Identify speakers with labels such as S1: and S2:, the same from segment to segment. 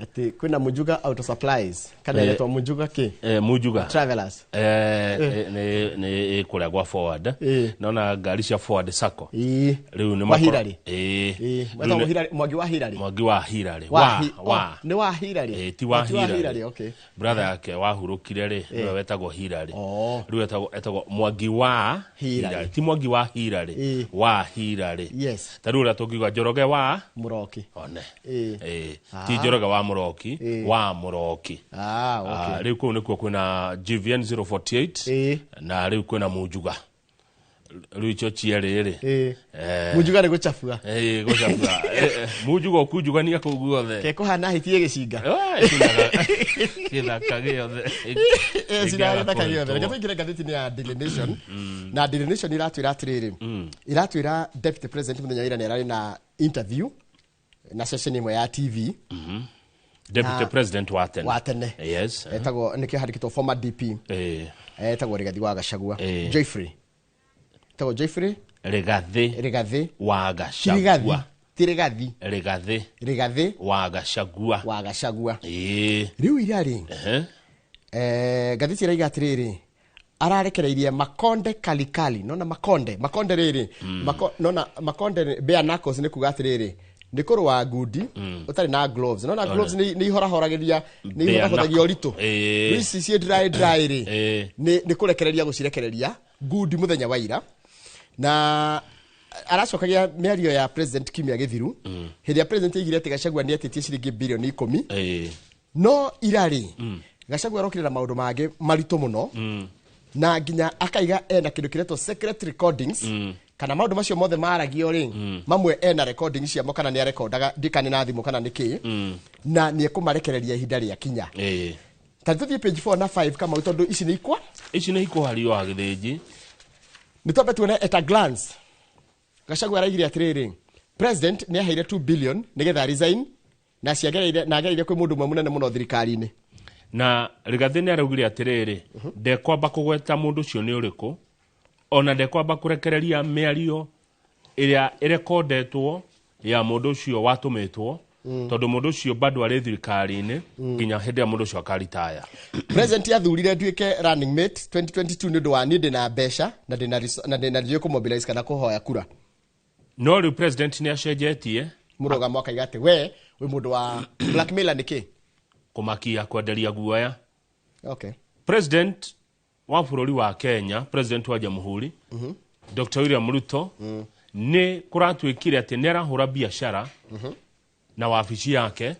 S1: Atĩ kwĩna Mujuga Auto Supplies kana ĩretwo Mujuga kĩ?
S2: Mujuga
S1: Travelers.
S2: Nĩ kũrĩa gwa Forward. Nona ngari cia Forward Sacco. Rĩu nĩ
S1: Wa Hillary.
S2: Ĩĩ.
S1: Wetagwo
S2: Rĩu
S1: Hillary, Mwangi wa Hillary.
S2: Mwangi wa Hillary.
S1: Wa
S2: Wa
S1: oh, nĩ wa Hillary.
S2: Ti wa
S1: Oh, ti wa
S2: Hillary.
S1: Hillary, okay.
S2: Brother yake wahurũkire rĩ, nĩwe wetagwo Hillary.
S1: Oh.
S2: Rĩu etagwo Mwangi wa
S1: Hillary.
S2: Hillary. Ti Mwangi wa Hillary. Wa Hillary. Ta rĩu ũrĩa tũngiuga Njoroge wa
S1: Mũroki.
S2: One. Ti Njoroge wa Mũroki, wa Mũroki.
S1: Ah, okay.
S2: Ah, rĩu kũu nĩkuo kwĩna GVN 048 na rĩu kwĩna Mujuga. Rĩu icio cierĩ rĩ.
S1: Mujuga nĩ gũcabua.
S2: Gũcabua. Mujuga ũkunjugania kũu guothe.
S1: Kekũhana hiti ĩgĩcinga.
S2: Gĩthaka gĩothe.
S1: Cina gĩthaka gĩothe. Reke tũingĩre ngathĩti-inĩ ya Daily Nation. Na Daily Nation iratwĩra atĩrĩrĩ. Iratwĩra Deputy President mũthenya wa ira nĩ ararĩ na interview na session ĩmwe ya TV.
S2: Deputy President wa tene.
S1: Wa tene.
S2: Yes.
S1: Etagwo, nĩkĩo handĩkĩtwo former DP. Etagwo Rigathi wa Gachagua. Joyfrey. Etagwo Joyfrey?
S2: Rigathi.
S1: Rigathi.
S2: Wa
S1: Ti
S2: Gachagua.
S1: Rigathi. Ti Rigathi.
S2: Rigathi.
S1: Rigathi.
S2: Wa Gachagua.
S1: Wa Gachagua. Rĩu ira rĩ, ngathĩti ĩraiga atĩrĩrĩ, ararekereirie Makonde Kalikali. Nona Makonde, Makonde rĩrĩ, nona Makonde nĩ bare knuckles, nĩ kuga atĩrĩrĩ, nĩ kũrũa ngundi ũtarĩ na gloves. Nona gloves nĩ ihorahoragĩria, nĩ
S2: Bare
S1: ihorahoragĩria
S2: knuckle.
S1: ũritũ. Rĩu ici ciĩ dry dry rĩ, nĩ kũrekereria gũcirekereria ngundi mũthenya wa ira. Na aracokagia mĩario ya president kiumia gĩthiru, hĩndĩ ya president aigire atĩ Gachagua nĩ etĩtie ciringi bilioni 10. No ira rĩ, Gachagua arokire na maũndũ mangĩ maritũ mũno. Na nginya akaiga ena kĩndũ kĩretwo secret recordings. Kana maũndũ macio mothe maragio rĩ, mamwe ena recording ciamo kana nĩ arekondaga, ndikane na thimũ kana nĩ kĩ. Na nĩ ekũmarekereria ihinda rĩa kinya. Ta tũthiĩ page 4 na 5 Kamau, tondũ ici nĩ ikwa.
S2: Ici nĩ ikwario wa gĩthĩnji.
S1: Nĩ twambe tuone at a glance. Gachagua araigire atĩrĩrĩ, president nĩ aheire 2 billion nĩgetha resign, na ciagereire, na agereire kwĩ mũndũ ũmwe mũnene mũno thirikari-inĩ.
S2: Na Rigathi nĩ araugire atĩrĩrĩ, ndekwamba kũgweta mũndũ ũcio nĩ ũrĩkũ, ona ndekwamba kũrekereria mĩario ĩrĩa ĩrekondetwo ya mũndũ ũcio watũmĩtwo, tondũ mũndũ ũcio bado arĩ thirikari-inĩ nginya hĩndĩ ĩrĩa mũndũ ũcio akaritaya.
S1: President athurire nduĩke running mate 2022 nĩ ũndũ wa niĩ ndĩna mbeca na ndĩna na ndĩna ndiũĩ kũmobilize kana kũhoya kura.
S2: No rĩu president nĩ acenjetie
S1: mũrũgamo akaiga atĩ we wĩ mũndũ wa blackmailer nĩkĩ?
S2: Kũmakia, kwenderia guoya.
S1: Okay.
S2: President wa bũrũri wa Kenya, president wa Jamhuri, Dr. William Ruto, nĩ kũratuĩkire atĩ nĩ arahũra biacara na wabici yake,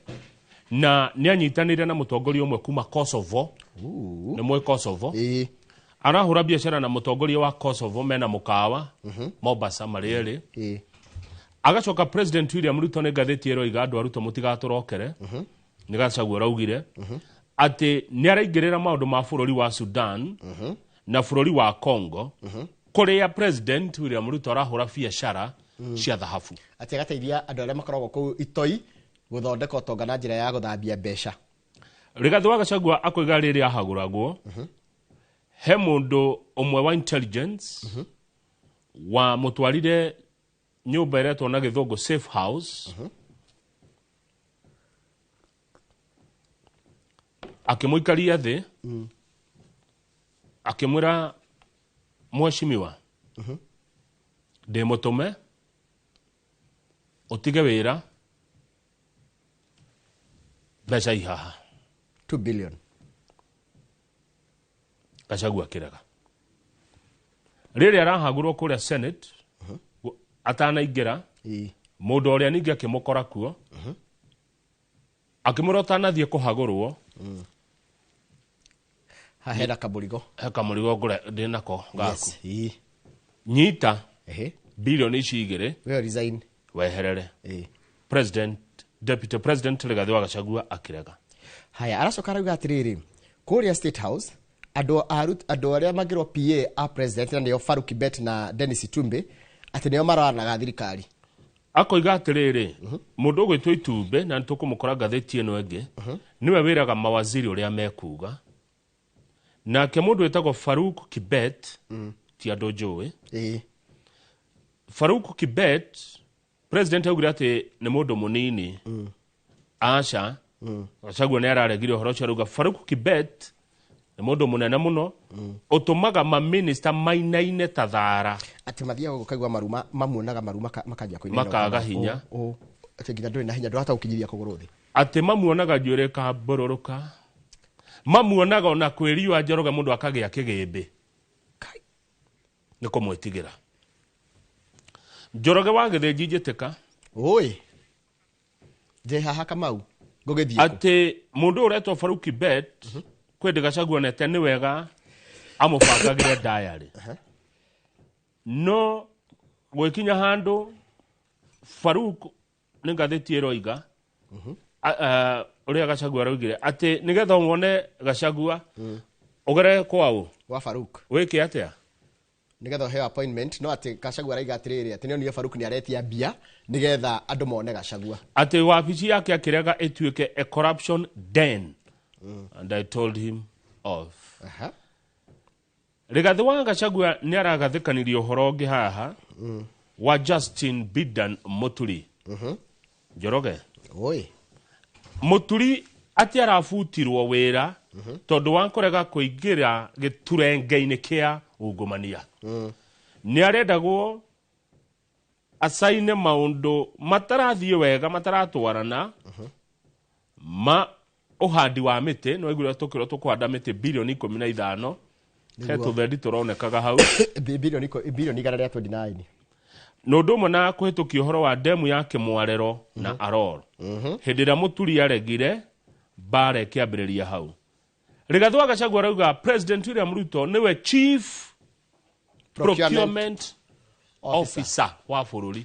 S2: na nĩ anyitanĩire na mũtongoria ũmwe kuma Kosovo. Nĩ mũĩ Kosovo?
S1: Ĩĩ.
S2: Arahũra biacara na mũtongoria wa Kosovo mena mũkawa Mombasa marĩ erĩ. Agacoka President William Ruto, nĩ ngathĩti ĩroiga andũ a Ruto mũtigatũrokere, nĩ Gachagua araugire atĩ nĩ araingĩrĩra maũndũ ma bũrũri wa Sudan na bũrũri wa Congo, kũrĩa President William Ruto arahũra biacara cia thahabu.
S1: Atĩ agateithia andũ arĩa makoragwo kũu itoi gũthondeka ũtonga na njĩra ya gũthambia mbeca.
S2: Rigathi wa Gachagua akoiga rĩrĩa ahagũragwo, he mũndũ ũmwe wa intelligence wa mũtwarire nyũmba ĩretwo na gĩthũngũ safe house, akĩmũikaria thĩ, akĩmwĩra, mheshimiwa, ndĩ mũtũme ũtige wĩra, mbeca ihaha.
S1: 2 billion.
S2: Gachagua akĩrega. Rĩrĩa arahagũrwo kũrĩa Senate, atanaingĩra, mũndũ ũrĩa ningĩ akĩmũkora kuo, akĩmwĩra ũtanathiĩ kũhagũrwo,
S1: Haha hena kamũrigo.
S2: He kamũrigo ngũre ndĩ nako gaku.
S1: Yes.
S2: Nyita bilioni ici igĩrĩ,
S1: We resign.
S2: Weherere. President, Deputy President Rigathi wa Gachagua akĩrega.
S1: Haya, aracoka arauga atĩrĩrĩ, kũrĩa State House andũ a andũ arĩa mangĩrwo PA a president na nĩo Farouk Kibet na Dennis Itumbi, atĩ nĩo maroranaga thirikari.
S2: Akoiga atĩrĩrĩ, mũndũ ũgwĩtwo Itumbĩ, na nĩtũkũmũkora ngathĩti ĩno ĩngĩ, nĩwe wĩraga mawaziri ũrĩa mekuga. Nake mũndũ wĩtagwo Farouk Kibet, ti andũ njũĩ. Farouk Kibet, president augire atĩ nĩ mũndũ mũnini. Aca, Gachagua nĩ araregire ũhoro ũcio, arauga Farouk Kibet nĩ mũndũ mũnene mũno ũtũmaga maminista mainaine ta thara.
S1: Atĩ mathiaga ũkaigua maruma, mamuonaga maru makanjia kũinaina.
S2: Makaga hinya.
S1: Atĩ nginya ndũrĩ na hinya, ndũrahota gũkinyithia kũgũrũ thĩ.
S2: Atĩ mamuonaga njuĩrĩ ĩkambũrũrũka, mamuonaga ona kwĩ riũa Njoroge mũndũ akagĩa kĩgĩmbĩ nĩ kũmwĩtigĩra. Njoroge wa Gĩthĩnji njĩtĩka.
S1: Oi. Njĩ haha Kamau ngũgĩthiĩ kũ?
S2: Atĩ mũndũ ũretwo Farouk Kibet kwĩ Gachagua onete nĩ wega amũbangagĩre diary. No gwĩkinya handũ Farouk nĩ ngathĩti ĩroiga ũrĩa Gachagua araugire atĩ nĩgetha wone Gachagua ũgere kwaũ
S1: Wa Farouk.
S2: Wĩke atĩa?
S1: Nĩgetha ũheo appointment, no atĩ Gachagua araiga atĩrĩrĩ, atĩ nĩonire Farouk nĩ aretia mbia nĩgetha andũ mone Gachagua.
S2: Atĩ wabici yake akĩrega ĩtuĩke a corruption den. And I told him off. Rigathi wa Gachagua nĩ aragathĩkanirie ũhoro ũngĩ haha wa Justin Bidan Muturi. Njoroge.
S1: Oi.
S2: Muturi atĩ arabutirwo wĩra tondũ wa kũrega kũingĩra gĩturenge-inĩ kĩa ungumania. Nĩ arendagwo acaine maũndũ matarathiĩ wega, mataratwarana ma ũhandi wa mĩtĩ. No iguire tũkĩrwo tũkũhanda mĩtĩ bilioni 15, he tũthendi tũronekaga hau.
S1: Bilioni 129.
S2: Na ũndũ ũmwe na kũhĩtũkia ũhoro wa demu ya Kĩmwarero na Aror. Hĩndĩ ĩrĩa Mũturi aregire mbara ĩkĩambĩrĩria hau. Rigathi wa Gachagua arauga President William Ruto nĩwe Chief Procurement Officer wa bũrũri.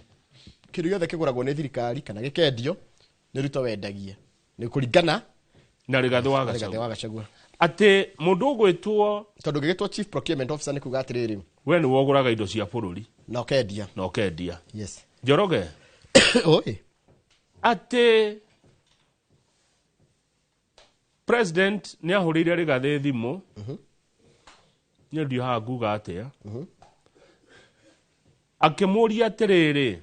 S1: Kĩndũ gĩothe kĩgũragwo nĩ thirikari kana gĩkendio nĩ Ruto wendagia. Nĩ kũringana
S2: na Rigathi wa
S1: na Rigathi
S2: Gachagua.
S1: wa Gachagua.
S2: Atĩ mũndũ ũgwĩtwo
S1: tondũ ũngĩgĩtwo Chief Procurement Officer nĩ kuga atĩrĩrĩ,
S2: we nĩwe ũgũraga indo cia bũrũri
S1: na ũkendia.
S2: Na ũkendia.
S1: Yes.
S2: Njoroge.
S1: Oi.
S2: Atĩ President nĩ ahũrĩire Rigathi thimũ. Niĩ ndiũ haha nguga atĩa. Akĩmũria atĩrĩrĩ,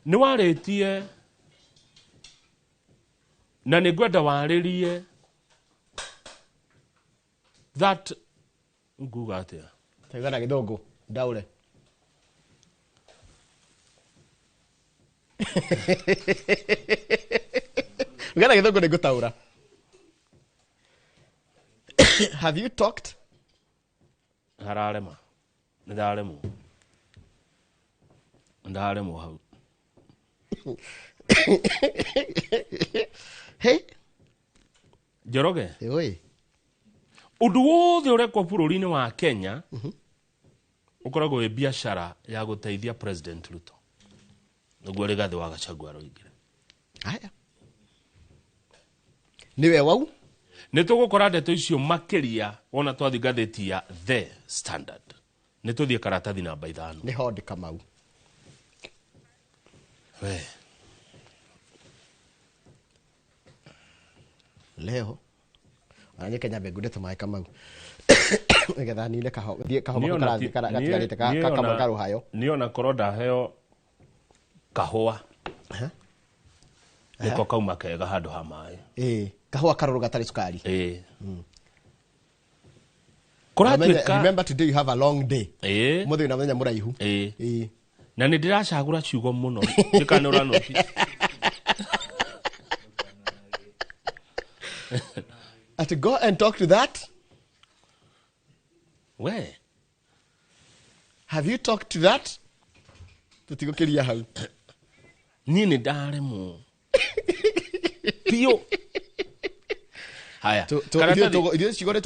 S2: nĩ warĩtie na nĩ ngwenda warĩrie that nguga atĩa?
S1: Tauga na gĩthũngũ, ndaũre. Uga na gĩthũngũ nĩ ngũtaũra. Have you talked?
S2: Hararema. Nĩ ndaremwo. Ndaremwo hau.
S1: Hey.
S2: Njoroge.
S1: Oi.
S2: Ũndũ wothe ũrekwo bũrũri-inĩ wa Kenya ũkoragwo wĩ biacara ya gũteithia President Ruto. Nĩguo Rigathi wa Gachagua aroigire.
S1: Haya. Nĩwe wau?
S2: Nĩ tũgũkora ndeto icio makĩria wona twathiĩ ngathĩti ya The Standard. Nĩ tũthiĩ karatathi namba 5.
S1: Nĩ Hod Kamau.
S2: We.
S1: Leo. Ona nyeke nyambe ngunde tũmaĩ Kamau. Nĩgetha nine thiĩ kahoma
S2: Niĩ ona
S1: kau
S2: ti-
S1: gatigarĩte
S2: niĩ
S1: kamwe
S2: ona-
S1: karũhayo.
S2: Niĩ ona korwo ndaheo kahũa. Nĩko kauma kega handũ ha maĩ.
S1: Ĩĩ, kahũa karũrũ gatarĩ cukari.
S2: Ĩĩ. Kũratuĩka
S1: Remember today you have a long day.
S2: Ĩĩ.
S1: Mũthĩ wĩna mũthenya mũraihu.
S2: Ĩĩ.
S1: Ĩĩ.
S2: Na nĩ ndĩracagũra ciugo mũno. Ndikana ũranoti.
S1: At go and talk to that.
S2: We.
S1: Have you talked to that? Tũtigũkĩria hau.
S2: Niĩ nĩ ndaremwo. Biũ. Haya. Karatathi.
S1: Ithuĩ ciugo nĩ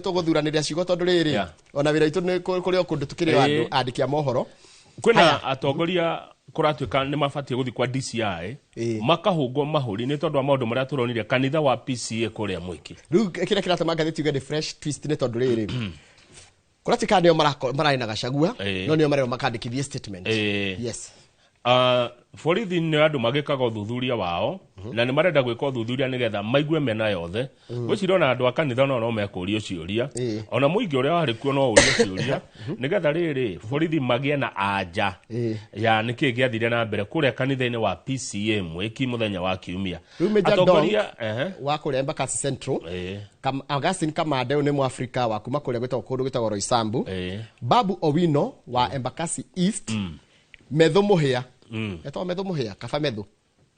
S1: tũgũthuranĩria ciugo tondũ rĩrĩ, ona wĩra witũ nĩ kũrĩ o kũndũ tũkĩrĩ o andũ andĩki a mohoro.
S2: Kwĩna
S1: Haya.
S2: atongoria kũratuĩka nĩ mabatiĩ gũthiĩ kwa DCI, makahũngwo mahũri nĩ tondũ wa maũndũ marĩa tũronire kanitha wa PCA kũrĩa Mwiki.
S1: Rĩu kĩrĩa kĩratũma ngathĩti yuge nĩ fresh twist nĩ tondũ rĩrĩ, kũratuĩka nĩo mararĩ na Gachagua, no nĩo marerwo makandĩkithie statement. Yes.
S2: Borithi nĩ andũ magĩkaga ũthuthuria wao na nĩ marenda gwĩka ũthuthuria nĩgetha maigue mĩena yothe. Ngwĩciria ona andũ a kanitha no mekũrio ciũria, ona mũingĩ ũrĩa warĩ kuo no ũrio ciũria, nĩgetha rĩrĩ borithi magĩe na anja ya nĩkĩ gĩathire na mbere kũrĩa kanitha-inĩ wa PCA Mwĩki mũthenya wa Kiumia.
S1: Rĩu Major Donk wa kũrĩa Embakasi Central, Augustine Kamande ũyũ nĩ Mũafrika wa kuma kũrĩa gwĩtagwo kũndũ gwĩtagwo Roysambu, Babu Owino wa Embakasi East, Methu Muhia, etagwo Methu Muhia kaba Methu,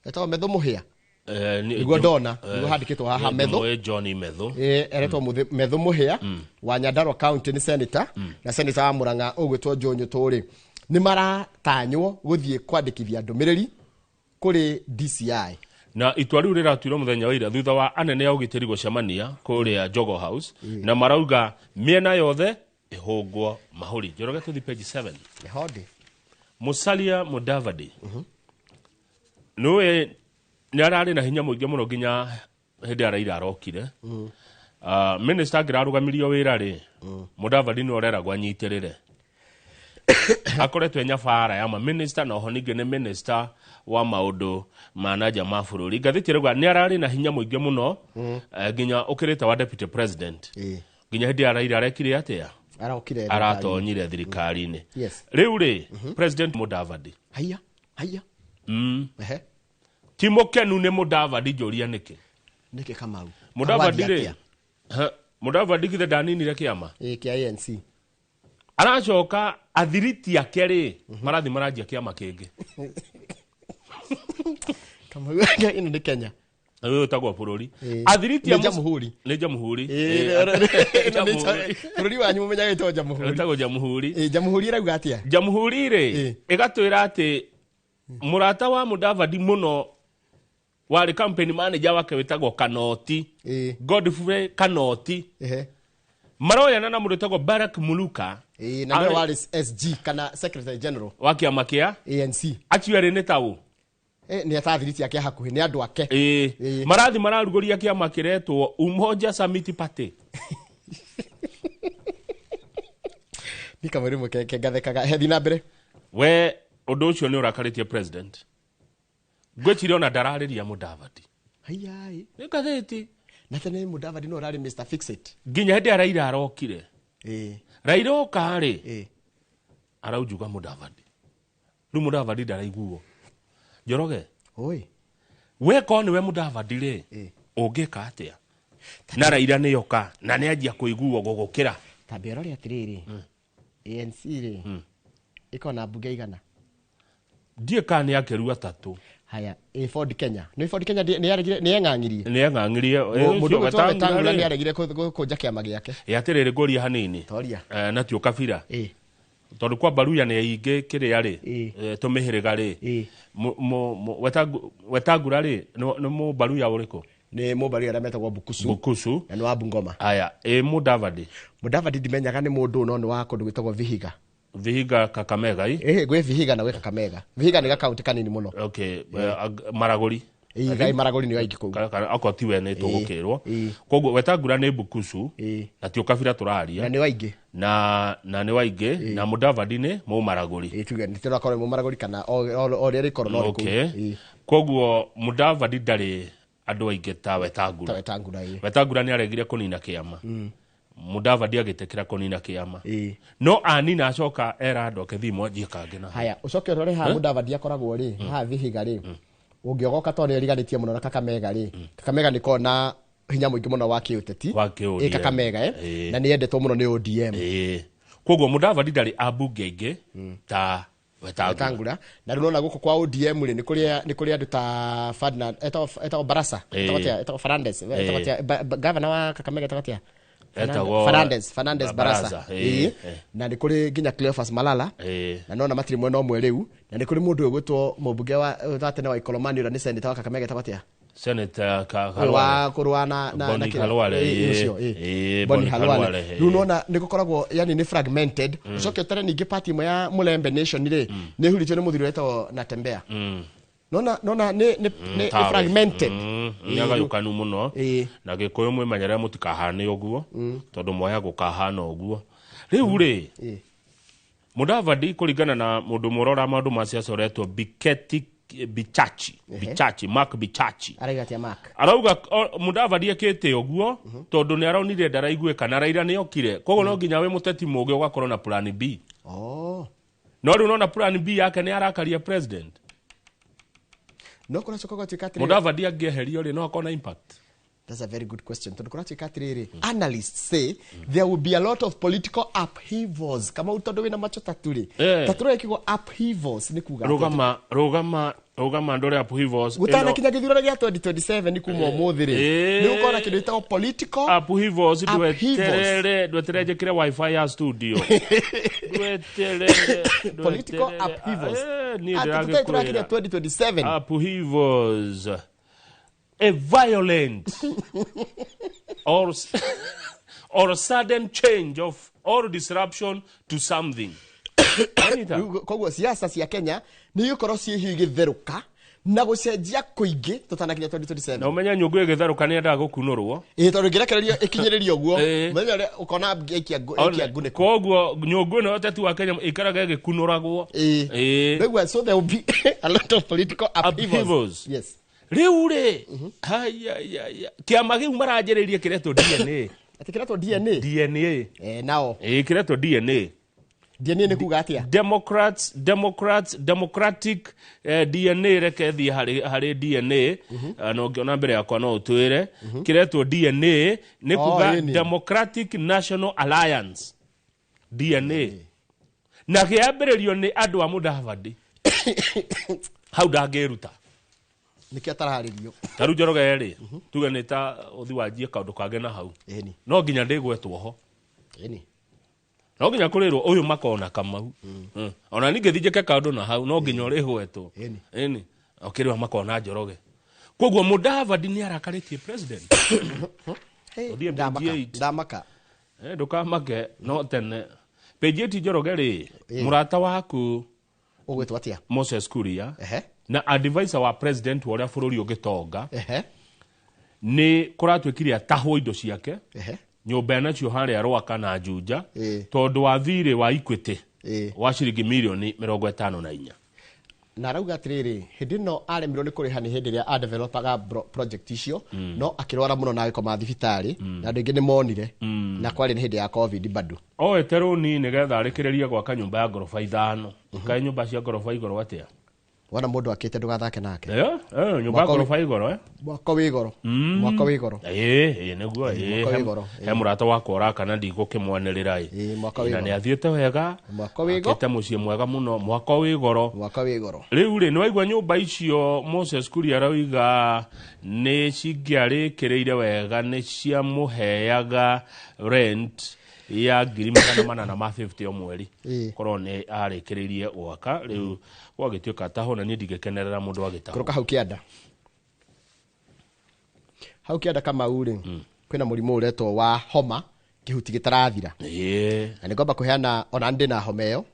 S1: etagwo Methu Muhia. Nĩguo ndona, nĩguo handĩkĩtwo haha Methu.
S2: Nĩ John Methu.
S1: Eretwo Methu Muhia wa Nyandarua County, nĩ senator, na senator wa Murang'a ũgwĩtwo Joe Nyũtũ rĩ, nĩ maratanywo gũthiĩ kwandĩkithia ndũmĩrĩri kũrĩ DCI.
S2: Na itua rĩu rĩratuirwo mũthenya wa ira thutha wa anene a ũgitĩri gũcemania kũrĩa Jogoo House, na marauga mĩena yothe ĩhũngwo mahũri. Njoroge, tũthi page 7.
S1: Nĩho ndĩ.
S2: Musalia Mudavadi nĩũĩ nĩ ararĩ na hinya mũingĩ mũno nginya hĩndĩ ya Raila arokire. Minister angĩrarũgamirio wĩra rĩ, Mudavadi nĩ ũreragwo anyitĩrĩre. Akoretwo e nyabara ya maminista, na oho ningĩ nĩ minister wa maũndũ ma na nja ma bũrũri. Ngathĩti ĩrauga nĩ ararĩ na hinya mũingĩ mũno, nginya ũkĩrĩte wa deputy president, nginya hĩndĩ ya Raila arekire atĩa?
S1: Arokire.
S2: Aratonyire thirikari-inĩ. Rĩu rĩ, President Mudavadi,
S1: Haiya haiya. Ehe.
S2: Ti mũkenu nĩ Mudavadi. Njũria nĩkĩ?
S1: Nĩkĩ, Kamau?
S2: Mudavadi
S1: Wathiĩ
S2: rĩ,
S1: atĩa?
S2: Ha, Mudavadi githĩ ndaninire kĩama
S1: Kĩa ANC?
S2: Aracoka athiriti ake rĩ, marathiĩ maranjia kĩama kĩngĩ.
S1: Kamau, ĩno nĩ Kenya.
S2: Ũyũ ũtagwo bũrũri. Athiriti
S1: Nĩ jamhuri.
S2: Nĩ jamhuri.
S1: Ĩno nĩ
S2: Jamhuri.
S1: Bũrũri wanyu mũmenyaga ĩtagwo jamhuri.
S2: Ĩtagwo jamhuri.
S1: Jamhuri ĩrauga atĩa?
S2: Jamhuri rĩ, ĩgatwĩra atĩ mũrata wa Mudavadi mũno warĩ campaign manager wake wĩtagwo Kanoti, Godfrey Kanoti, maroyana na mũndũ wĩtagwo Barak Muluka.
S1: Na nĩwe warĩ SG kana Secretary General
S2: wa kĩama kĩa
S1: ANC.
S2: Acio erĩ nĩ taũ.
S1: Nĩ atathiriti ake a hakuhĩ, nĩ andũ ake.
S2: Marathi mararugũria kĩama kĩretwo Umoja Summit Party.
S1: Nĩ kamwe rĩmwe ke ngathekaga hethi na mbere.
S2: We ũndũ ũcio nĩ ũrakarĩtie president. Ngwĩciria ona ndararĩria Mudavadi.
S1: Haiya.
S2: Nĩ ngathĩti.
S1: Na tene Mudavadi no ũrarĩ Mr Fix-It.
S2: Nginya hĩndĩ ya Raila arokire. Raila oka rĩ, araunjuga Mudavadi. Rĩu Mudavadi ndaraiguo. Njoroge,
S1: Oi.
S2: we korwo nĩwe Mudavadi rĩ, ũngĩka atĩa na Raila nĩoka na nĩanjia kũiguo gũgũkĩra?
S1: Tambia ũrore atĩrĩrĩ, ANC rĩ, ĩkoragwo na mbunge igana?
S2: Ndiĩ kana nĩ akeru atatũ.
S1: Haya, Ford Kenya, nĩ Ford Kenya nĩ yaregire, nĩ yeng'ang'irie.
S2: Nĩ eng'ang'irie.
S1: Mũndũ ũgwĩtwo Wetangula nĩ aregire gũkũnja kĩama gĩake.
S2: Ĩ atĩrĩrĩ, ngũria hanini.
S1: Toria.
S2: Na ti ũkabira, tondũ kwa Baruya nĩ aingĩ kĩrĩa rĩ, tũmĩhĩrĩga rĩ, Wetangula rĩ, nĩ mũbaruya ũrĩkũ?
S1: Nĩ mũmbarĩ arĩa metagwo Bukusu.
S2: Bukusu.
S1: Na nĩ wa Bungoma.
S2: Aya, ĩ Mudavadi?
S1: Mudavadi ndimenyaga nĩ mũndũ, no nĩ wa kũndũ gwĩtagwo Vihiga.
S2: Vihiga, Kakamega i?
S1: Gwĩ Vihiga na gwĩ Kakamega. Vihiga nĩ gakaunti kanini mũno.
S2: Okay, Maragoli.
S1: Gai Maragoli nĩ aingĩ kũu.
S2: Okorwo tiwe nĩ tũgũkĩrwo. Koguo Wetangula nĩ Bukusu, na ti ũkabira tũraria.
S1: Na nĩ waingĩ.
S2: Na nĩ waingĩ, na Mudavadi nĩ mũmaragũri.
S1: Tuge nĩ tũrakorwo nĩ mũmaragũri kana o rĩrĩa rĩkorwo no rĩkũu.
S2: Koguo Mudavadi ndarĩ andũ aingĩ ta Wetangula.
S1: Ta Wetangula, ĩĩ.
S2: Wetangula nĩ aregire kũnina kĩama, Mudavadi agĩtĩkĩra kũnina kĩama, no anina acoka era andũ ake thiĩ mwanjie kangĩ na
S1: Haya, ũcoke ũrore haha Mudavadi akoragwo rĩ, haha Vihiga rĩ, ũngĩogoka tondũ nĩ riganĩtie mũno na Kakamega rĩ, Kakamega nĩ koragwo na hinya mũingĩ mũno wa kĩũteti.
S2: Wa kĩ-ODM.
S1: Kakamega, na nĩ yendetwo mũno nĩ ODM.
S2: Koguo Mudavadi ndarĩ ambunge aingĩ ta Wetangula.
S1: Wetangula. Na rĩu nona gũkũ kwa ODM rĩ, nĩ kũrĩ andũ ta Ferdinand, etagwo Barasa, etagwo atĩa? Etagwo Fernandes, etagwo atĩa? Governor wa Kakamega etagwo atĩa? Fernandes Barasa.
S2: Barasa.
S1: Na nĩ kũrĩ nginya Cleophas Malala. Na nona matirĩ mwena ũmwe rĩu, na nĩ kũrĩ mũndũ ũgwĩtwo mũmbunge wa tene wa Ikolomani ũrĩa nĩ senator wa Kakamega, etagwo atĩa?
S2: Senator
S1: Ũyũ
S2: Khalwale.
S1: Wa kũrũa na
S2: Boni
S1: na kĩrĩa?
S2: Khalwale,
S1: Ũcio.
S2: Boni
S1: Boni Khalwale.
S2: Khalwale.
S1: Rĩu nona nĩ gũkoragwo yani nĩ fragmented. Ũcoke ũtare ningĩ party ĩmwe ya Mulembe Nation rĩ, nĩ ĩhurĩtio nĩ mũthuri wetagwo Natembeya. Nona nĩ
S2: Tawe.
S1: fragmented.
S2: Nĩ agayũkanu mũno. Na Gĩkũyũ mwĩmenyerere mũtikahane ũguo, tondũ moya gũkahana ũguo rĩu rĩ. Mudavadi kũringana na mũndũ ũmwe ũrora maũndũ ma siasa ũretwo Biketi Bichachi, Bichachi, Mark Bichachi.
S1: Araiga atia Mark?
S2: Arauga Mudavadi ekĩte ũguo tondũ nĩ aronire ndaraiguĩka na Raila nĩ okire, koguo no nginya wĩ mũteti mũũgĩ ũgakorwo na plan B.
S1: Oh.
S2: No rĩu nona plan B yake nĩ arakaria president.
S1: No kũracoka gũgatuĩka atĩrĩrĩ.
S2: Mudavadi angĩeherio rĩ, no akorwo na impact.
S1: That's a very good question. Tondũ kũratuĩka atĩrĩrĩ, analysts say there will be a lot of political upheavals. Kama tondũ wĩna macho tatu rĩ. Tatu kiugo upheavals nĩ kuga atĩa?
S2: Rũgama, rũgama, rũgama ndore upheavals.
S1: Gũtanakinya gĩthurano gĩa 2027 nĩ kuma ũmũthĩ rĩ. Nĩ gũkorwo na kĩndũ gĩtagwo political
S2: upheavals.
S1: Upheavals.
S2: Ndweterere, ndweterere njĩkĩre wifi ya studio. Ndweterere.
S1: Political upheavals.
S2: Niĩ
S1: Atĩ tũtarĩ tũrakinya
S2: ndĩragĩkwĩra.
S1: 2027.
S2: Upheavals. A violent or sudden change of or disruption to something. Anita.
S1: Rĩu koguo siasa cia Kenya nĩ igũkorwo ciĩ hiũ igĩtherũka na gũcenjia kũingĩ tũtanakinya 2027.
S2: Na ũmenye nyũngũ ĩgĩtherũka nĩ yendaga gũkunũrwo.
S1: Ĩĩ, tondũ ĩngĩrekererio ĩkinyĩrĩrio ũguo, mũthenya ũrĩa ũkona aikia ngunĩko.
S2: Koguo nyũngũ ĩno ya ũteti wa Kenya ĩikaraga ĩgĩkunũragwo.
S1: Rĩu, so there will be a lot of political upheavals.
S2: Upheavals.
S1: Yes.
S2: Rĩu rĩ, haya, kĩama kĩu maranjĩrĩirie kĩretwo DNA.
S1: Atĩ kĩretwo DNA?
S2: DNA.
S1: Nao.
S2: Kĩretwo DNA.
S1: DNA nĩ kuga atĩa?
S2: Democrats, Democrats, Democratic, DNA, reke thiĩ harĩ DNA. Na ũngĩona mbere yakwa no ũtwĩre. Kĩretwo DNA nĩ
S1: Oh,
S2: kuga
S1: ĩni.
S2: Democratic National Alliance. DNA. Na kĩambĩrĩrio nĩ andũ a Mudavadi. Hau ndangĩruta.
S1: Nĩkĩo ataraharĩrio.
S2: Ta rĩu Njoroge rĩ, tuge nĩ ta ũthi wanjie kaũndũ kangĩ na hau. No nginya ndĩgwetwo ho. No nginya kũrĩrwo ũyũ makona Kamau. Ona ningĩ thiĩ njĩke kaũndũ na hau, no nginya ũrĩgwetwo. Ĩni. Ũkĩrĩwa makona Njoroge. Koguo Mudavadi nĩ arakarĩtie president.
S1: Hey,
S2: Ũthiĩ
S1: ndamaka,
S2: page eight.
S1: ndamaka.
S2: Ndũkamake, no tene. Page 8 Njoroge rĩ, mũrata waku
S1: Ũgwĩtwo atĩa?
S2: Moses Kuria. Na advisor wa president wa ũrĩa bũrũri ũngĩtonga. Nĩ kũratuĩkire atahwo indo ciake. Nyũmba nacio harĩa Rwaka na Juja. Tondũ wa thirĩ wa Equity. Wa ciringi mirioni mĩrongo ĩtano na inya.
S1: Na arauga atĩrĩrĩ, hĩndĩ ĩno aremirwo nĩ kũrĩha nĩ hĩndĩ ĩrĩa adevelopaga project icio, no akĩrwara mũno na agĩkoma thibitarĩ, na andũ aingĩ nĩ monire, na kwarĩ nĩ hĩndĩ ya COVID bado.
S2: Oete rũni nĩgetha arĩkĩrĩrie gwaka nyũmba ya ngoroba ithano. Kaĩ nyũmba cia ngoroba igũrũ atĩa?
S1: Wona mũndũ akĩte ndũgathake nake.
S2: Nyũmba ya ngoroba igũrũ,
S1: Mwako wĩ igũrũ. Mwako wĩ igũrũ.
S2: Nĩguo,
S1: Mwako wĩ igũrũ,
S2: he mũrata wakwa ũraka na ndigũkĩmwanĩrĩra,
S1: Mwako wĩ
S2: Na
S1: igũrũ.
S2: nĩ athiĩte wega.
S1: Mwako wĩ igũrũ.
S2: Akĩte mũciĩ mwega mũno, mwako wĩ igũrũ.
S1: Mwako wĩ igũrũ.
S2: Rĩu rĩ, nĩ waigua nyũmba icio Moses Kuria arauga nĩ cingĩarĩkĩrĩire wega, nĩ ciamũheaga rent ya ngiri magana manana ma 50 o mweri. Korwo nĩ arĩkĩrĩirie gwaka, rĩu gwagĩtuĩka taho na niĩ ndingĩkenerera mũndũ agĩtahwo.
S1: Kũrũka hau kĩanda. Hau kĩanda Kamau rĩ, kwĩna mũrimũ ũretwo wa homa, kĩhuti gĩtarathira. Na nĩ ngwamba kũheana ona ndĩ na homa ĩyo.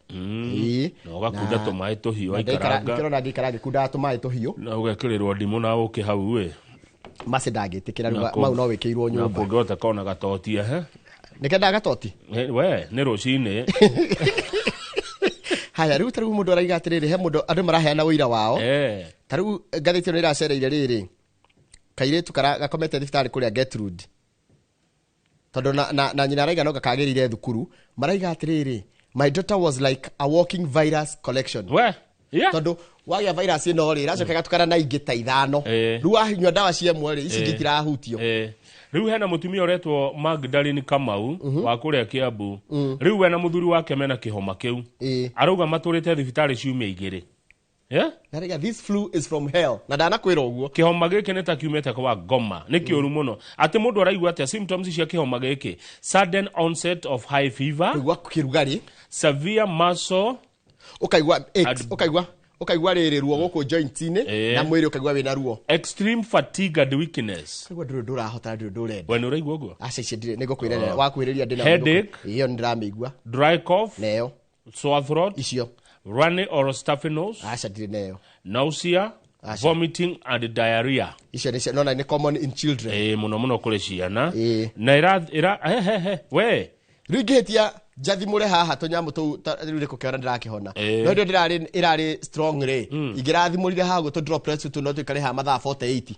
S2: Na ũgakunda tũmaĩ tũhiũ
S1: Na
S2: waikaranga.
S1: ndĩrona ngĩikara ngĩkundaga tũmaĩ tũhiũ.
S2: Na ũgekĩrĩrwo ndimũ na ũkĩ hau ĩ.
S1: Maci ndangĩtĩkĩra, rĩu
S2: Na
S1: mau no wĩkĩirwo nyũmba.
S2: kũngĩhota kona gatoti, ehe.
S1: Nĩkenda gatoti?
S2: We, nĩ rũcinĩ.
S1: Haya, rĩu ta rĩu mũndũ araiga atĩrĩrĩ, he mũndũ andũ maraheana ũira wao. Ta rĩu ngathĩti ĩno ĩracereire rĩrĩ, kairĩtu gakomete thibitarĩ kũrĩa Gertrude. Tondũ na nyina araiga no gakagĩrĩire thukuru, maraiga atĩrĩrĩ, my daughter was like a walking virus collection.
S2: We, yeah.
S1: Tondũ wagĩa virus ĩno rĩ, ĩracoka ĩgatukana na ingĩ ta ithano. Rĩu wahinywa ndawa cia ĩmwe rĩ, ici ingĩ itirahutio.
S2: Rĩu hena mũtumia ũretwo Magdalene Kamau, wa kũrĩa Kiambu. Rĩu we na mũthuri wake mena kĩhoma kĩu. Arauga matũrĩte thibitarĩ ciumia igĩrĩ. Yeah?
S1: Na rĩga, this flu is from hell. Na ndanakwĩra ũguo.
S2: Kĩhoma gĩkĩ nĩ ta kiumĩte kwa ngoma. Nĩ kĩũru mũno. Atĩ mũndũ araigua atĩa symptoms cia kĩhoma gĩkĩ? Sudden onset of high fever.
S1: Kũigua kĩrugarĩ.
S2: Severe muscle.
S1: Ũkaigua aches,
S2: And
S1: ũkaigua rĩrĩ ruo gũkũ joint-inĩ, na mwĩrĩ ũkaigua wĩna ruo.
S2: Extreme fatigue and weakness.
S1: Ũkaigua ndũrĩ ũndũ ũrahota, ndũrĩ ũndũ ũrenda.
S2: We nĩ ũraigua ũguo?
S1: Aca, icio ndirĩ, nĩngũkwĩra wakuhĩrĩria ndĩ na
S2: Headache.
S1: ũndũ. Ĩyo nĩndĩramĩigua.
S2: Dry cough.
S1: Neyo.
S2: Sore throat.
S1: Icio.
S2: Runny or stuffy nose.
S1: Aca, ndirĩ neyo.
S2: Nausea.
S1: Aca.
S2: Vomiting and diarrhea.
S1: Icio nĩ cia, no, nĩ common in children.
S2: Mũno mũno kũrĩ ciana. Na ĩra, ĩra, he, he, he, we.
S1: Rĩu ingĩhĩtia Njathimũre haha tũnyamũ tũu rĩu nĩ kũkĩona ndĩrakĩhona.
S2: Eh.
S1: No hĩndĩ ĩyo ndĩrarĩ ĩrarĩ strong rĩ, ingĩrathimũrire haha ũguo tũ droplets tũu no tũikare haha mathaa 48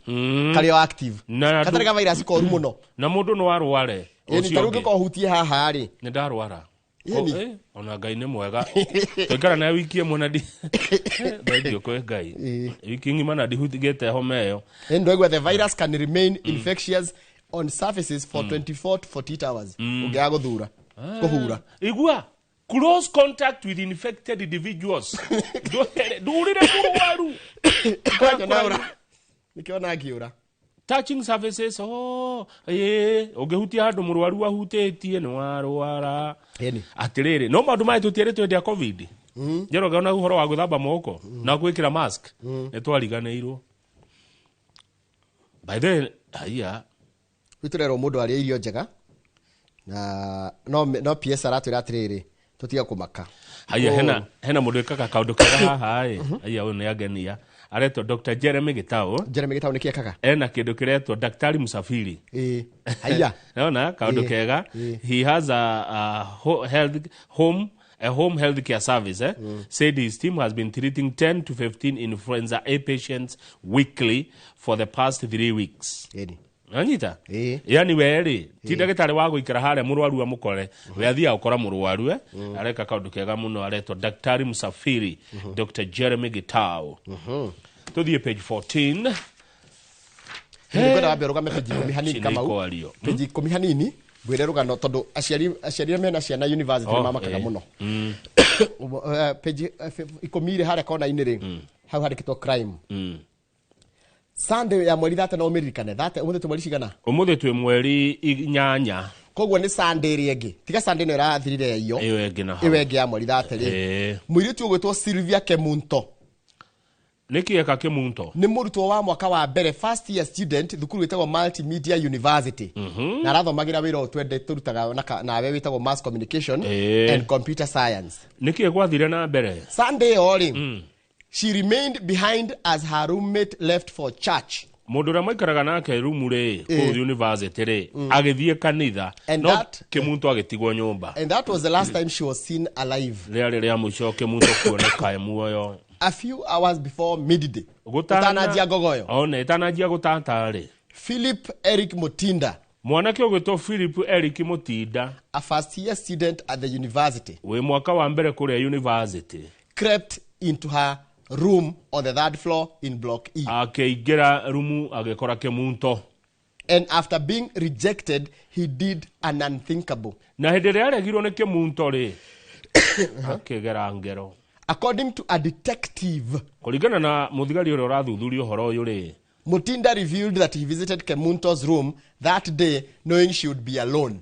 S1: karĩ o active.
S2: Na
S1: Gatarĩ ga virus koru mũno.
S2: Na mũndũ no arware.
S1: Ĩni
S2: Ũcio
S1: ta rĩu
S2: ũngĩ.
S1: ũngĩkorwo ũhutie haha rĩ.
S2: Nĩ ndarwara.
S1: Ĩni.
S2: O, ona Ngai nĩ mwega, twaikara naye wiki ĩmwe na ndi thengiũ kwĩ Ngai, wiki ng'ima na ndihutigĩte homa ĩyo.
S1: Ĩni ndwaigua the virus can remain infectious on surfaces for 24 to 48 hours ũngĩaga gũthura kũhura.
S2: Igua close contact with infected individuals. Ndũrire mũrwaru.
S1: Kwanja ũra nĩkĩona ngĩũra.
S2: Touching surfaces, oh, ũngĩhutia handũ mũrwaru ahutĩtie nĩ warwara.
S1: Ĩni.
S2: Atĩrĩrĩ, no maũndũ maya tũtiarĩ twendea COVID njoroge, ona ũhoro wa gwĩthamba moko na gwĩkĩra mask nĩ twariganĩirwo. By the way, haiya.
S1: Rĩu tũrerwo mũndũ arĩe irio njega na no PS aratwĩra atĩrĩrĩ, tũtige kũmaka.
S2: Haiya, hena mũndũ ĩkaga kaũndũ kega haha ĩ. Haiya, ũyũ nĩ angenia, aretwo Dr. Jeremy Gitau.
S1: Jeremy Gitau nĩkĩ ekaga?
S2: Ena kĩndũ kĩretwo Daktari Msafiri.
S1: Ĩĩ, haiya.
S2: Naona kaũndũ kega. He has a health home a home health care service, eh? Said his team has been treating 10 to 15 influenza A patients weekly for the past 3 weeks.
S1: Ĩni.
S2: Nanyita.
S1: Ĩĩ.
S2: Yani we rĩ ti ndagĩtarĩ wa gũikara harĩa mũrwaru amũkore, we athiaga gũkora mũrwaru, eh? Areka kaũndũ kega mũno, aretwo Daktari Msafiri, Dr. Jeremy Gitau. Tũthiĩ page 14.
S1: Nĩngwenda wambe ũrũgame page 10 hanini.
S2: Ici nĩ
S1: Kamau,
S2: ikwario.
S1: Page 10 hanini ngwĩre rũgano, tondũ aciari arĩa mena ciana university
S2: Oh,
S1: nĩ mamakaga mũno. Page 10 rĩ, harĩa kona-inĩ rĩ, hau handĩkĩtwo crime. Sunday ya mweri 30, no ũmĩririkane 30. Ũmũthĩ twĩ mweri cigana?
S2: Ũmũthĩ twĩ mweri 8.
S1: Koguo nĩ Sunday ĩrĩa ĩngĩ, tiga Sunday ĩno ĩrathirire iyo.
S2: Ĩyo ĩngĩ na hau.
S1: Ĩyo ĩngĩ ya mweri 30 rĩ, mũirĩtu ũgwĩtwo Sylvia Kemunto.
S2: Nĩkĩ eka Kĩmunto?
S1: Nĩ mũrutwo wa mwaka wa mbere, first year student, thukuru wĩtagwo Multimedia University, na arathomagĩra wĩra ũyũ twende tũrutaga nawe wĩtagwo mass communication and computer science.
S2: Nĩkĩ gwathire na mbere?
S1: Sunday ĩyo rĩ, she remained behind as her roommate left for church.
S2: Mũndũ ũrĩa maikaraga nake rumu rĩ kũu university rĩ agĩthiĩ kanitha,
S1: And
S2: no Kĩmunto agĩtigwo nyũmba.
S1: And that was the last time she was seen alive.
S2: Rĩarĩ rĩa mũico Kĩmunto kuoneka e muoyo.
S1: A few hours before midday, gũtananjia ngogoyo,
S2: One ĩtananjia gũtata rĩ,
S1: Philip Eric Mutinda,
S2: mwanake ũgwĩtwo Philip Eric Mũtinda,
S1: a first year student at the university,
S2: wĩ mwaka wa mbere kũrĩa university,
S1: crept into her room on the third floor in block E.
S2: Akĩingĩra rumu agĩkora Kĩmunto.
S1: And after being rejected, he did an unthinkable.
S2: Na hĩndĩ ĩrĩa aregirwo nĩ Kĩmunto rĩ, akĩgera ngero.
S1: According to a detective,
S2: Kũringana na mũthigari ũrĩa ũrathuthuria ũhoro ũyũ rĩ,
S1: Mutinda revealed that he visited Kemunto's room that day knowing she would be alone.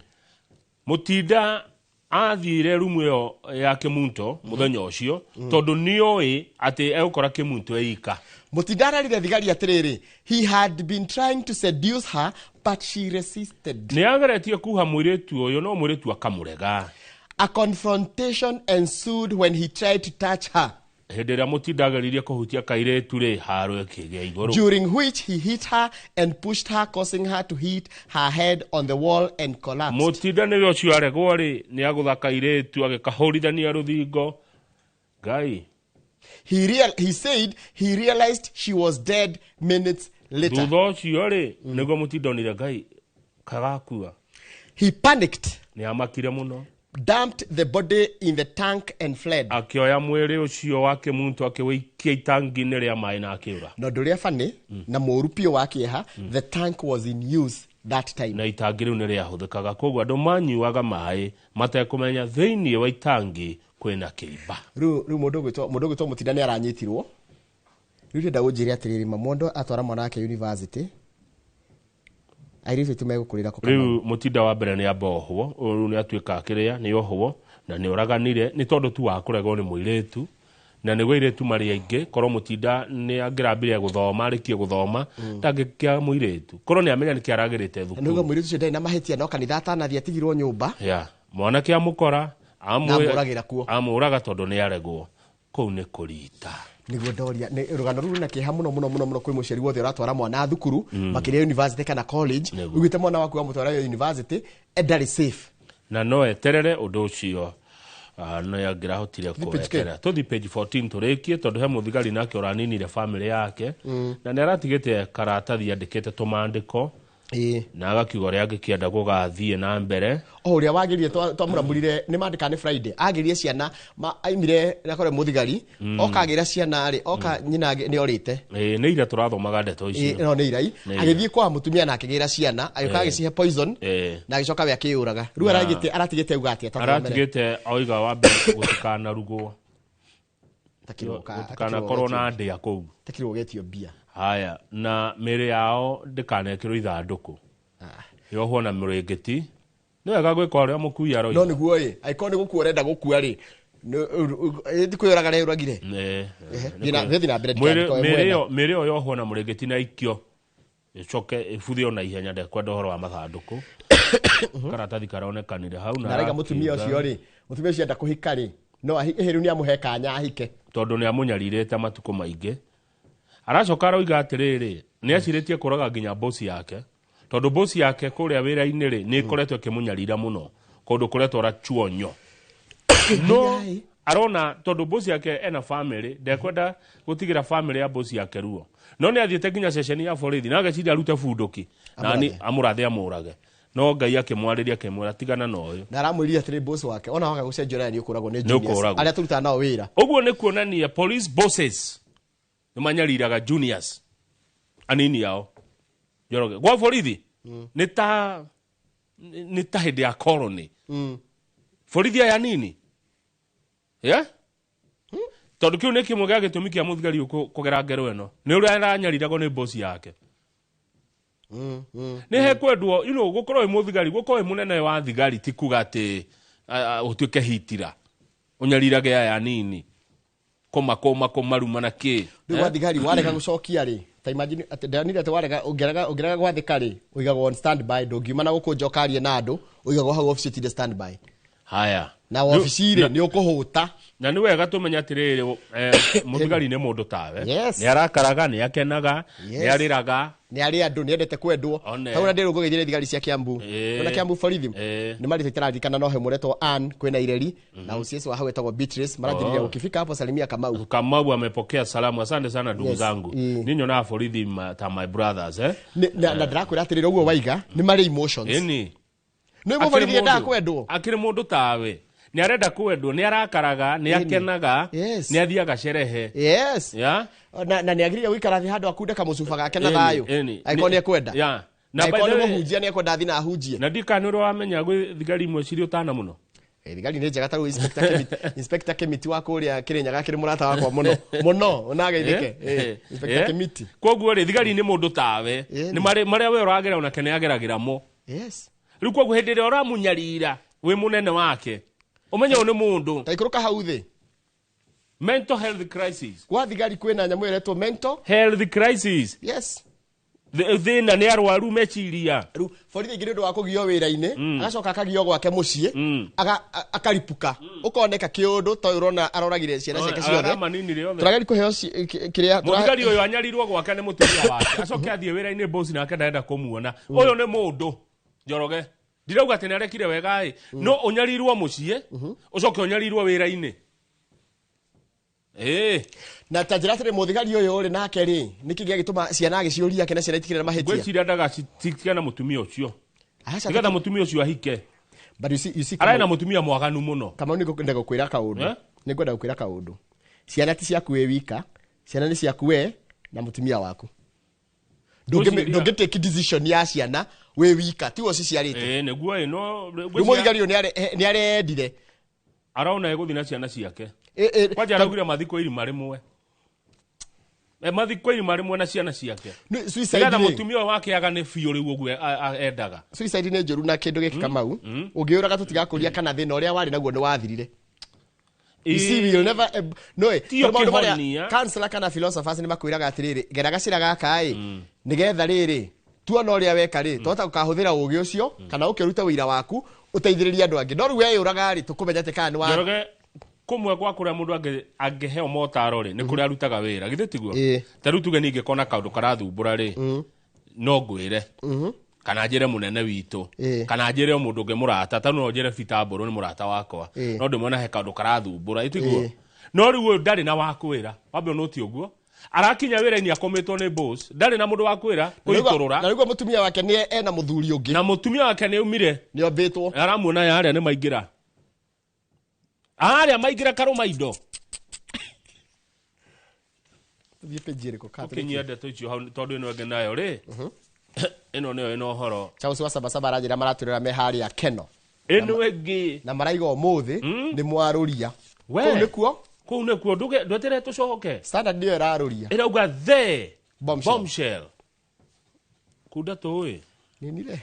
S2: Mũtinda athire rumu ĩyo ya Kĩmunto mũthenya ũcio tondũ nĩoĩ atĩ egũkora Kĩmunto eika.
S1: Mutinda arerire thigari atĩrĩrĩ, he had been trying to seduce her but she resisted.
S2: Nĩ ageretie kuha mũirĩtu ũyũ no mũirĩtu akamũrega.
S1: A confrontation ensued when he tried to touch her,
S2: Hĩndĩ ĩrĩa Mũtinda ageririe kũhutia kairĩtu rĩ, haro ĩkĩgĩa igũrũ,
S1: during which he hit her and pushed her, causing her to hit her head on the wall and collapse.
S2: Mũtinda nĩwe ũcio aregwo rĩ, nĩ agũtha kairĩtu agĩkahũrithania rũthingo. Ngai.
S1: He said he realized she was dead minutes later.
S2: Thutha ũcio rĩ, nĩguo Mũtinda onire Ngai kagakua.
S1: He panicked,
S2: Nĩ amakire mũno,
S1: dumped the body in the tank and fled.
S2: Akĩoya mwĩrĩ ũcio wa Kĩmuntu akĩwĩikia itangi-inĩ rĩa maĩ na akĩũra.
S1: Na ũndũ ũrĩa funny na mũũru biũ wa kĩeha, the tank was in use that time.
S2: Na itangi rĩu nĩ rĩahũthĩkaga, koguo andũ manyuaga maĩ matekũmenya thĩinĩ wa itangi kwĩna kĩimba.
S1: Rĩu mũndũ ũgwĩtwo Mũtinda nĩ aranyitirwo. Rĩu ndĩrenda ũnjĩre atĩrĩrĩ, ma mũndũ atwara mwana wake university, airĩtu aitũ megũkũrĩra kũ?
S2: Rĩu Mũtinda wa mbere nĩ amba ohwo. Rĩu nĩ atuĩka kĩrĩa nĩ ohwo na nĩ ũraganire nĩ tondũ tu wa kũregwo nĩ mũirĩtu, na nĩguo airĩtu marĩ aingĩ. Korwo Mũtinda nĩ angĩrambire gũthoma, arĩkie gũthoma, ndangĩkĩa mũirĩtu korwo nĩ amenya nĩkĩ aragĩrĩte
S1: Nĩuga
S2: thukuru.
S1: Mũirĩtu ũcio ndarĩ na mahĩtia, no kanitha atanathiĩ atigirwo nyũmba.
S2: Ya mwanake amũkora.
S1: Na amũragĩra kuo.
S2: Amũraga tondũ nĩ aregwo kũu nĩ kũrita.
S1: Nĩguo ndoria, nĩ rũgano rũu rwĩna kĩeha mũno mũno mũno mũno kwĩ mũciari wothe ũratwara mwana thukuru, makĩria university kana college.
S2: Nĩguo.
S1: Ugĩte mwana waku wamũtwara university, ndarĩ safe.
S2: Na no eterere ũndũ ũcio no angĩrahotire
S1: page
S2: kũweterera. Tũthi page 14 tũrĩkie, tondũ he mũthigari nake ũraninire family yake na nĩ aratigĩte karatathi andĩkĩte tũmandĩko na agakiuga ũrĩa angĩkĩenda gũgathiĩ na mbere.
S1: O ũrĩa wagĩrire twamũramũrire nĩ mandĩka nĩ Friday agĩrire ciana aimire nakore mũthigari oka agĩra ciana rĩ oka nyina nĩ orĩte.
S2: Nĩ ira tũrathomaga ndeto icio.
S1: No nĩ irai agĩthiĩ kwa mũtumia na akĩgĩra ciana agĩũka agĩcihe poison na agĩcoka we akĩyũraga. Rĩu aratigĩte auga atĩa?
S2: Aratigĩte oiga wa mbere gũtikanarugwo, gũtikanakorwo na ndĩa kũu,
S1: takirwo getio mbia.
S2: Haya, na mĩĩrĩ yao ndĩkanekĩrwo ithandũkũ, yohwo na mũrĩngĩti. Nĩ wega gwĩka ũrĩa mũkui aroiga.
S1: No nĩguo ĩ, angĩkorwo nĩ gũkua ũrenda gũkua rĩ, ti kwĩyũraga reyũragire. Thiĩ na mbere.
S2: Mĩĩrĩ ĩyo yohwo na mũrĩngĩti na ikio ĩcoke ĩbuthio na ihenya, ndekwenda ũhoro wa mathandũkũ. Karatathi karonekanire hau.
S1: Na araiga mũtumia ũcio rĩ, mũtumia ũcio enda kũhika rĩ, no rĩu nĩ amũhe kanya ahike,
S2: tondũ nĩ amũnyarirĩte matukũ maingĩ. Aracoka aroiga atĩrĩrĩ, nĩ acirĩtie kũraga nginya bosi yake, tondũ bosi yake kũrĩa wĩra-inĩ rĩ nĩ ĩkoretwo ĩkĩmũnyarira mũno kũndũ kũrĩa arachuonyo. No arona tondũ bosi yake ena family, ndekwenda gũtigĩra family ya bosi yake ruo. No nĩ athiĩte nginya ceceni ya borithi na ageciria arute bunduki na amũrathe amũrage, no Ngai akĩmwarĩria akĩmwĩra tigana na ũyũ.
S1: Na aramwĩrire atĩrĩ boss wake ona waga gũcenjia ũrĩa nĩ ũkũragwo nĩ juniors arĩa tũrutaga nao wĩra.
S2: Ũguo nĩ kuonania police bosses nĩ manyariraga juniors anini ao. Njoroge gwa borithi nĩ ta hĩndĩ ya colony. Borithi aya nini tondũ kĩu nĩ kĩmwe gĩa gĩtũmi kĩa mũthigari kũgera ngero ĩno, nĩ ũrĩa aranyariragwo nĩ boss yake. Nĩ hekwendwo you know, gũkorwo wĩ mũthigari, gũkorwo wĩ mũnene wa thigari ti kuga atĩ ũtuĩke hitira ũnyarirage aya nini kũmakũma kũmaruma na kĩ.
S1: Rĩu gwa thigari warega gũcokia rĩ, ta imagine atĩ ndanire atĩ warega ũngĩrega gwathĩka rĩ, ũigagwo on standby, ndũngiuma na gũkũ nja ũkarie na andũ, ũigagwo hau obici ũtinde standby.
S2: Haya,
S1: na obici rĩ nĩ ũkũhũta.
S2: Na nĩ wega tũmenye atĩrĩrĩ, mũthigari nĩ mũndũ tawe, nĩ arakaraga, nĩ akenaga, nĩ arĩraga,
S1: nĩ arĩ andũ, nĩ endete kwendwo. Hau na ndĩrũngũ gĩthire thigari cia Kiambu, ona Kiambu borithi nĩ marĩte itaririkana, no he mũretwo Ann kwĩna Ireri na OCS wa hau etagwo Beatrice, maranjĩrĩria ũkifika hapo salimia Kamau.
S2: Kamau amepokea salamu, asante sana ndugu zangu. Ninyi na borithi ta my brothers
S1: Na ndĩrakwĩra atĩrĩrĩ, ũguo waiga nĩ marĩ emotions.
S2: Ĩni
S1: nĩ mũborithi endaga kwendwo,
S2: akĩrĩ mũndũ tawe, nĩ arenda kwendwo, nĩ arakaraga, nĩ akenaga, nĩ athiaga sherehe.
S1: Yes. Na nĩ agĩrĩire gũikara thĩ handũ akunde kamũcuba gake na thayũ, angĩkorwo nĩ ekwenda.
S2: Na
S1: angĩkorwo nĩ mũhunjia nĩ ekwenda athiĩ na ahunjie.
S2: Na ndikana nĩ ũrĩa wamenya gwĩ thigari imwe cirĩ ũtana mũno.
S1: Thigari nĩ njega, ta rĩu Inspector Kemiti wa kũrĩa Kĩrĩnyaga akĩrĩ mũrata wakwa mũno mũno, ona ageithĩke. Inspector Kemiti.
S2: Koguo rĩ, thigari nĩ mũndũ tawe, nĩ marĩa we ũragera onake nĩ ageragĩra mo.
S1: Yes.
S2: Rĩu koguo hĩndĩ ĩrĩa ũramũnyarira wĩ mũnene wake, ũmenye ũyũ nĩ mũndũ.
S1: Ta ikũrũka hau thĩ.
S2: Mental health crisis.
S1: Gwa thigari kwĩna nyamũ ĩretwo mental
S2: health crisis.
S1: Yes.
S2: Thĩna nĩ arwaru meciria.
S1: Rĩu borithi ingĩ nĩ ũndũ wa kũgio wĩra-inĩ, agacoka akagio gwake mũciĩ, akaripuka. Ũkoneka kĩũndũ ta ũyũ ũrona aroragire ciana ciake ciothe. Tũrageri kũheo kĩrĩa
S2: mũthigari ũyũ anyarirwo gwake nĩ mũtumia wake, acoke athiĩ wĩra-inĩ boss nake ndarenda kũmuona. Ũyũ nĩ mũndũ Njoroge. Ndirauga atĩ nĩ arekire wega ĩ, no ũnyarirwo mũciĩ, ũcoke ũnyarirwo wĩra-inĩ.
S1: Na ta njĩra atĩrĩ, mũthigari ũyũ rĩ nake rĩ, nĩkĩ gĩagĩtũma ciana agĩciũria ake na ciana itikĩrĩ na mahĩtia?
S2: Ngwĩciria ndagacitigana na mũtumia ũcio. Nĩgetha mũtumia ũcio ahike.
S1: But you see,
S2: ararĩ na mũtumia mwaganu mũno.
S1: Kamau, nĩ ngwenda gũkwĩra kaũndũ. Nĩ ngwenda gũkwĩra kaũndũ. Ciana ti ciaku wĩ wika, ciana nĩ ciaku we na mũtumia waku. Ndũngĩ take decision ya ciana wĩ wika, tiwe ũciciarĩte.
S2: Nĩguo ĩ, no
S1: rĩu mũthigari ũyũ nĩ arendire.
S2: Arona egũthiĩ na ciana ciake. Kwanja araugire mathikwo irima rĩmwe. Mathikwo irima rĩmwe na ciana ciake.
S1: Suicide
S2: nĩgetha mũtumia wake agane biũ rĩu ũguo endaga.
S1: Suicide nĩ njũru na kĩndũ gĩkĩ Kamau. Ũngĩũraga tũtigakũria kana thĩna ũrĩa warĩ naguo nĩ wathirire. You see, we will never no maũndũ marĩa counselor kana philosophers nĩ makwĩraga atĩrĩrĩ, gera gacĩra gaka ĩ, nĩgetha rĩrĩ tuona ũrĩa weka rĩ, twahota gũkahũthĩra ũgĩ ũcio kana ũkĩruta wĩra waku ũteithĩrĩrie andũ angĩ. No rĩu weyũraga rĩ, tũkũmenya atĩ kana nĩ wa
S2: Njoroge, kũmwe kwa kũrĩa mũndũ angĩheo motaro rĩ, nĩ kũrĩa arutaga wĩra, githĩ tiguo? Ta rĩu tuge niĩ ingĩkona kaũndũ karathumbũra rĩ, no ngwĩre. Kana njĩre mũnene witũ. Kana njĩre o mũndũ ũngĩ mũrata, ta no njĩre Peter Mbũrũ nĩ mũrata wakwa. No ndĩmuona he kaũndũ karathumbũra, ĩtiguo? No rĩu ũyũ ndarĩ na wa kwĩra. Wambe ũnũti ũguo. Arakinya wĩra-inĩ akometwo nĩ boss, ndarĩ na mũndũ wa kwĩra, kũitũrũra.
S1: Na rĩu mũtumia wake nĩ ena mũthuri ũngĩ.
S2: Na mũtumia wake nĩ aumire.
S1: Nĩ ombĩtwo.
S2: Aramuona ya arĩa nĩ maingĩra. Arĩa maingĩra karũma indo.
S1: Tũthiĩ page ĩrĩkũ? Ka
S2: Tũkinyia ndeto icio hau tondũ ĩno ĩngĩ nayo rĩ. Ĩno nĩyo ĩno ũhoro.
S1: Charles wa Sabasaba aranjĩra maratwĩrĩra me harĩa Keno.
S2: Ĩno ĩngĩ.
S1: Na maraiga ũmũthĩ nĩ mwarũria. Kũu nĩkuo?
S2: Kũu nĩkuo, ndweterere tũcoke.
S1: Standard nĩyo ĩrarũria.
S2: Ĩrauga the bombshell. Kunda tũĩ.
S1: Ninire.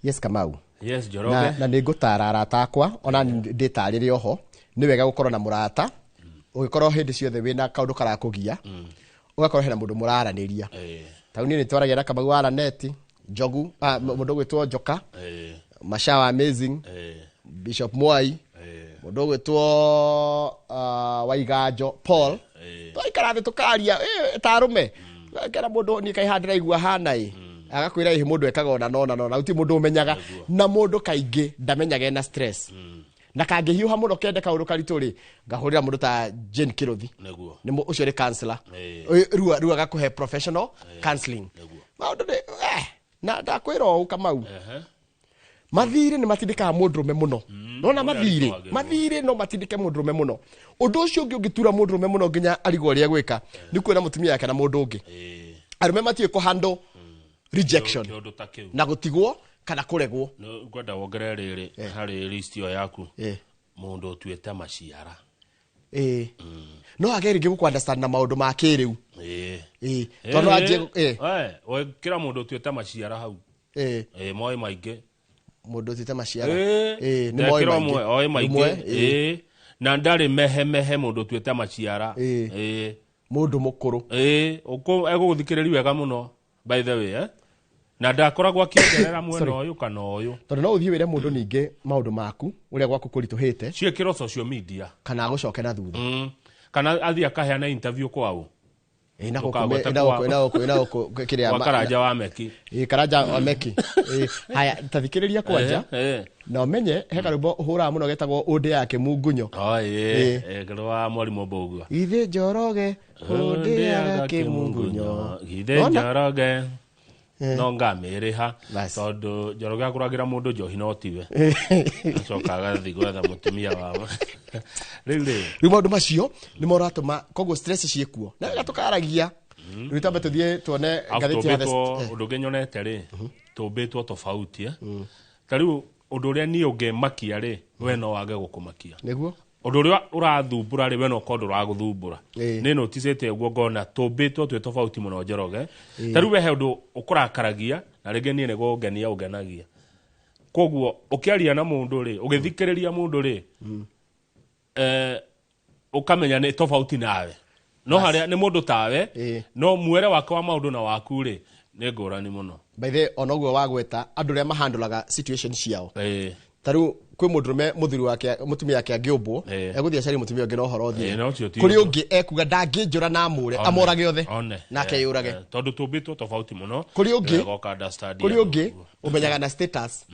S1: Yes, Kamau.
S2: Yes, Njoroge.
S1: Na nĩ ngũtara arata akwa, ona ndĩtarĩre oho, nĩ wega gũkorwo na mũrata, ũgĩkorwo hĩndĩ ciothe wĩna kaũndũ karakũgia, ũgakorwo hena mũndũ mũraranĩria. Ta niĩ nĩ twaragia na Kamau wa Raneti, Njogu, mũndũ ũgwĩtwo Njoka, Mashawa Amazing, Bishop Mwai, mũndũ ũgwĩtwo Waiganjo, Paul. Twaikara thĩ tũkaria, ta arũme. Kera mũndũ niĩ kaĩ haha ndĩraigua hana ĩ. Agakwĩra ĩ mũndũ ekaga ona nona nona, gũtirĩ mũndũ ũmenyaga. Na mũndũ kaingĩ ndamenyaga ena stress. Na kangĩhiũha mũno kende kaũndũ karitũ rĩ, ngahũrĩra mũndũ ta Jane Kĩrũthi. Nĩ ũcio nĩ counselor. Rĩu agakũhe professional counseling. Maũndũ nĩ, na ndakwĩra ũũ Kamau. Mathirĩ nĩ matindĩkaga mũndũrũme mũno. Nona mathirĩ, mathirĩ no matindĩke mũndũrũme mũno. Ũndũ ũcio ũngĩ ũngĩtura mũndũrũme mũno nginya arigwo ũrĩa gwĩka, nĩ kuona mũtumia wake na mũndũ ũngĩ. Arũme matiũĩ kũ handle rejection. Na gũtigwo kana kũregwo.
S2: Ngwenda wongerere rĩrĩ harĩ list ĩyo yaku. Mũndũ ũtuĩte maciara.
S1: No age rĩngĩ gũkũ understand na maũndũ ma kĩrĩu. Tondũ anjie
S2: Wekĩra mũndũ ũtuĩte maciara hau. Moĩ maingĩ.
S1: Mũndũ ũtuĩte maciara. Nĩ moĩ maingĩ.
S2: Oĩ maingĩ. Na ndarĩ mehe mehe mũndũ ũtuĩte maciara.
S1: Mũndũ mũkũrũ.
S2: Egũgũthikĩrĩria wega mũno, by the way, Na ndakoragwo akĩongerera mwena ũyũ kana ũyũ.
S1: Tondũ no ũthiĩ wĩre mũndũ ningĩ maũndũ maku ũrĩa gwaku kũritũhĩte.
S2: Ciĩkĩrwo social media.
S1: Kana agũcoke na thutha.
S2: Kana athiĩ akaheana interview kwao.
S1: Na gũkũ, kĩrĩa
S2: Kwa Karanja wa Meki.
S1: Karanja wa Meki. Haya, ta thikĩrĩria kwanja. Na ũmenye, he karwĩmbo ũhũraga mũno getagwo Ũndĩ ya Kĩmungunyo.
S2: Ngero wa Mwarimũ Mbũgua.
S1: Githĩ Njoroge, Ũndĩ ya Kĩmungunyo.
S2: Githĩ Njoroge. No ngamĩrĩha, tondũ Njoroge agũragĩra mũndũ njohi no tiwe. Acoka agathiĩ gwetha mũtumia wa Rĩu rĩ.
S1: Rĩu maũndũ macio nĩmo ũratũma, koguo stress ciĩkuo. Na wega tũkaragia. Rĩu tambe tũthiĩ tuone ngathĩti ya The
S2: Ũndũ ũngĩ nyonete rĩ, tũmbĩtwo tofauti, Ta rĩu ũndũ ũrĩa niĩ ũngĩmakia rĩ, we no wage gũkũmakia.
S1: Nĩguo?
S2: Ũndũ ũrĩa ũrathumbũra rĩ, we no ũkorwo ndũragũthumbũra. Nĩ noticĩte ũguo ngona tũmbĩtwo twĩ tofauti mũno Njoroge. Ta rĩu we he ũndũ ũkũrakaragia, na rĩngĩ niĩ nĩ gũngenia ũngenagia. Koguo ũkĩaria na mũndũ rĩ, ũgĩthikĩrĩria mũndũ rĩ, ũkamenya nĩ tofauti nawe. No harĩa nĩ mũndũ tawe, no mwere wake wa maũndũ na waku rĩ, nĩ ngũrani mũno.
S1: By the way, ona ũguo wagweta, andũ arĩa mahandũraga situation ciao. Ta rĩu kwĩ mũndũrũme mũthuri wake, mũtumia wake angĩũmbwo, egũthiĩ acarie mũtumia ũngĩ na ũhoro ũthire.
S2: Na ũcio ti
S1: Kũrĩ
S2: ũndũ.
S1: ũngĩ ekuga ndangĩnjũra na amũre, amorage othe, nake eyũrage.
S2: Tondũ tũmbĩtwo tofauti mũno.
S1: Kũrĩ ũngĩ,
S2: Wega ũka understand
S1: kũrĩ
S2: andũ
S1: ũngĩ,
S2: ũguo.
S1: ũmenyaga na status.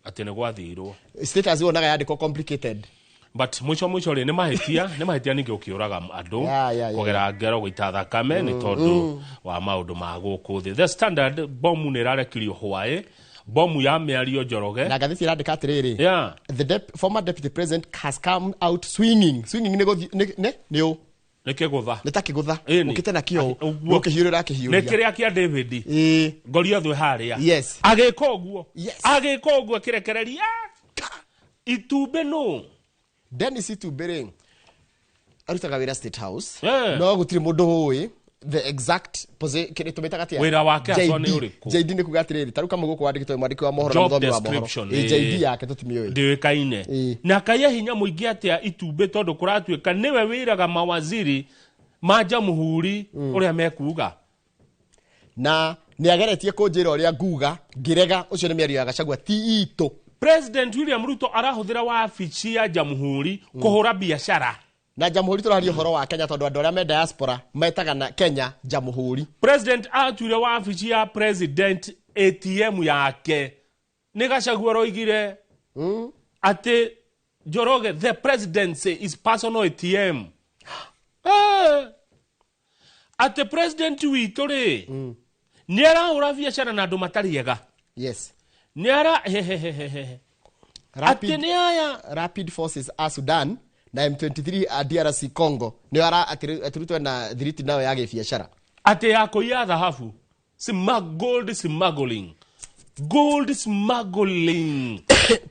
S2: Atĩ nĩ gwathirwo.
S1: Status wonaga yandĩkwo complicated.
S2: But mwisho mwisho rĩ, nĩ mahĩtia ningĩ ũkĩũraga andũ, kũgera ngero gũita thakame nĩ tondũ wa maũndũ ma gũkũ thĩ. The Standard, bomu nĩ ĩrarekirio hwaĩ, bomu ya mĩario Njoroge.
S1: Na ngathĩti ĩrandĩka atĩrĩrĩ, The former deputy president has come out swinging. Swinging nĩ gũthiĩ, nĩ, nĩ, nĩ ũ?
S2: Nĩ kĩgũtha.
S1: Nĩ ta kĩgũtha.
S2: Ĩni.
S1: Ũkĩte na kĩo.
S2: Atĩ, ũguo.
S1: Ũkĩhiũrĩra, akĩhiũria.
S2: Nĩ kĩrĩa kĩa David. Goliath wĩ harĩa. Agĩka ũguo. Agĩka ũguo akĩrekereria. Itumbĩ nũ?
S1: Dennis Itumbĩ rĩ, arutaga wĩra State House. No gũtirĩ mũndũ ũĩ the exact kĩrĩa tũmĩtaga atĩa?
S2: Wĩra wake
S1: JD.
S2: haswa nĩ ũrĩkũ?
S1: JD nĩ kuga atĩrĩrĩ, ta rĩu kamwe gũkũ wandĩkĩtwo mwandĩki wa mohoro na
S2: Job
S1: mũthomi wa mohoro.
S2: description,
S1: JD yake tũtimĩũĩ.
S2: Ndĩũĩkaine. Na kaia hinya mũingĩ atĩa Itumbĩ tondũ kũratuĩka nĩwe wĩraga mawaziri ma jamhuri ũrĩa mekuga.
S1: Na Nĩ ageretie kũnjĩra ũrĩa nguga ngĩrega. Ũcio nĩ mĩario ya Gachagua ti itũ.
S2: President William Ruto arahũthĩra wabici ya jamhuri kũhũra biacara.
S1: Na jamhuri tũraria ũhoro wa Kenya tondũ andũ arĩa me diaspora metaga na Kenya jamhuri.
S2: President atuire wabici ya president ATM yake. Nĩ Gachagua aroigire atĩ Njoroge, the presidency is personal ATM. Atĩ president witũ rĩ, nĩ arahũra biacara na andũ matarĩ ega.
S1: Yes.
S2: Nĩ ara hehehehe.
S1: Rapid,
S2: Atĩ nĩ aya
S1: Rapid Forces a Sudan na M23 a DRC Congo nĩ ara atĩ Ruto ena thiriti nayo ya gĩbiacara.
S2: Atĩ ya kũiya thahabu. Gold smuggling. Gold smuggling.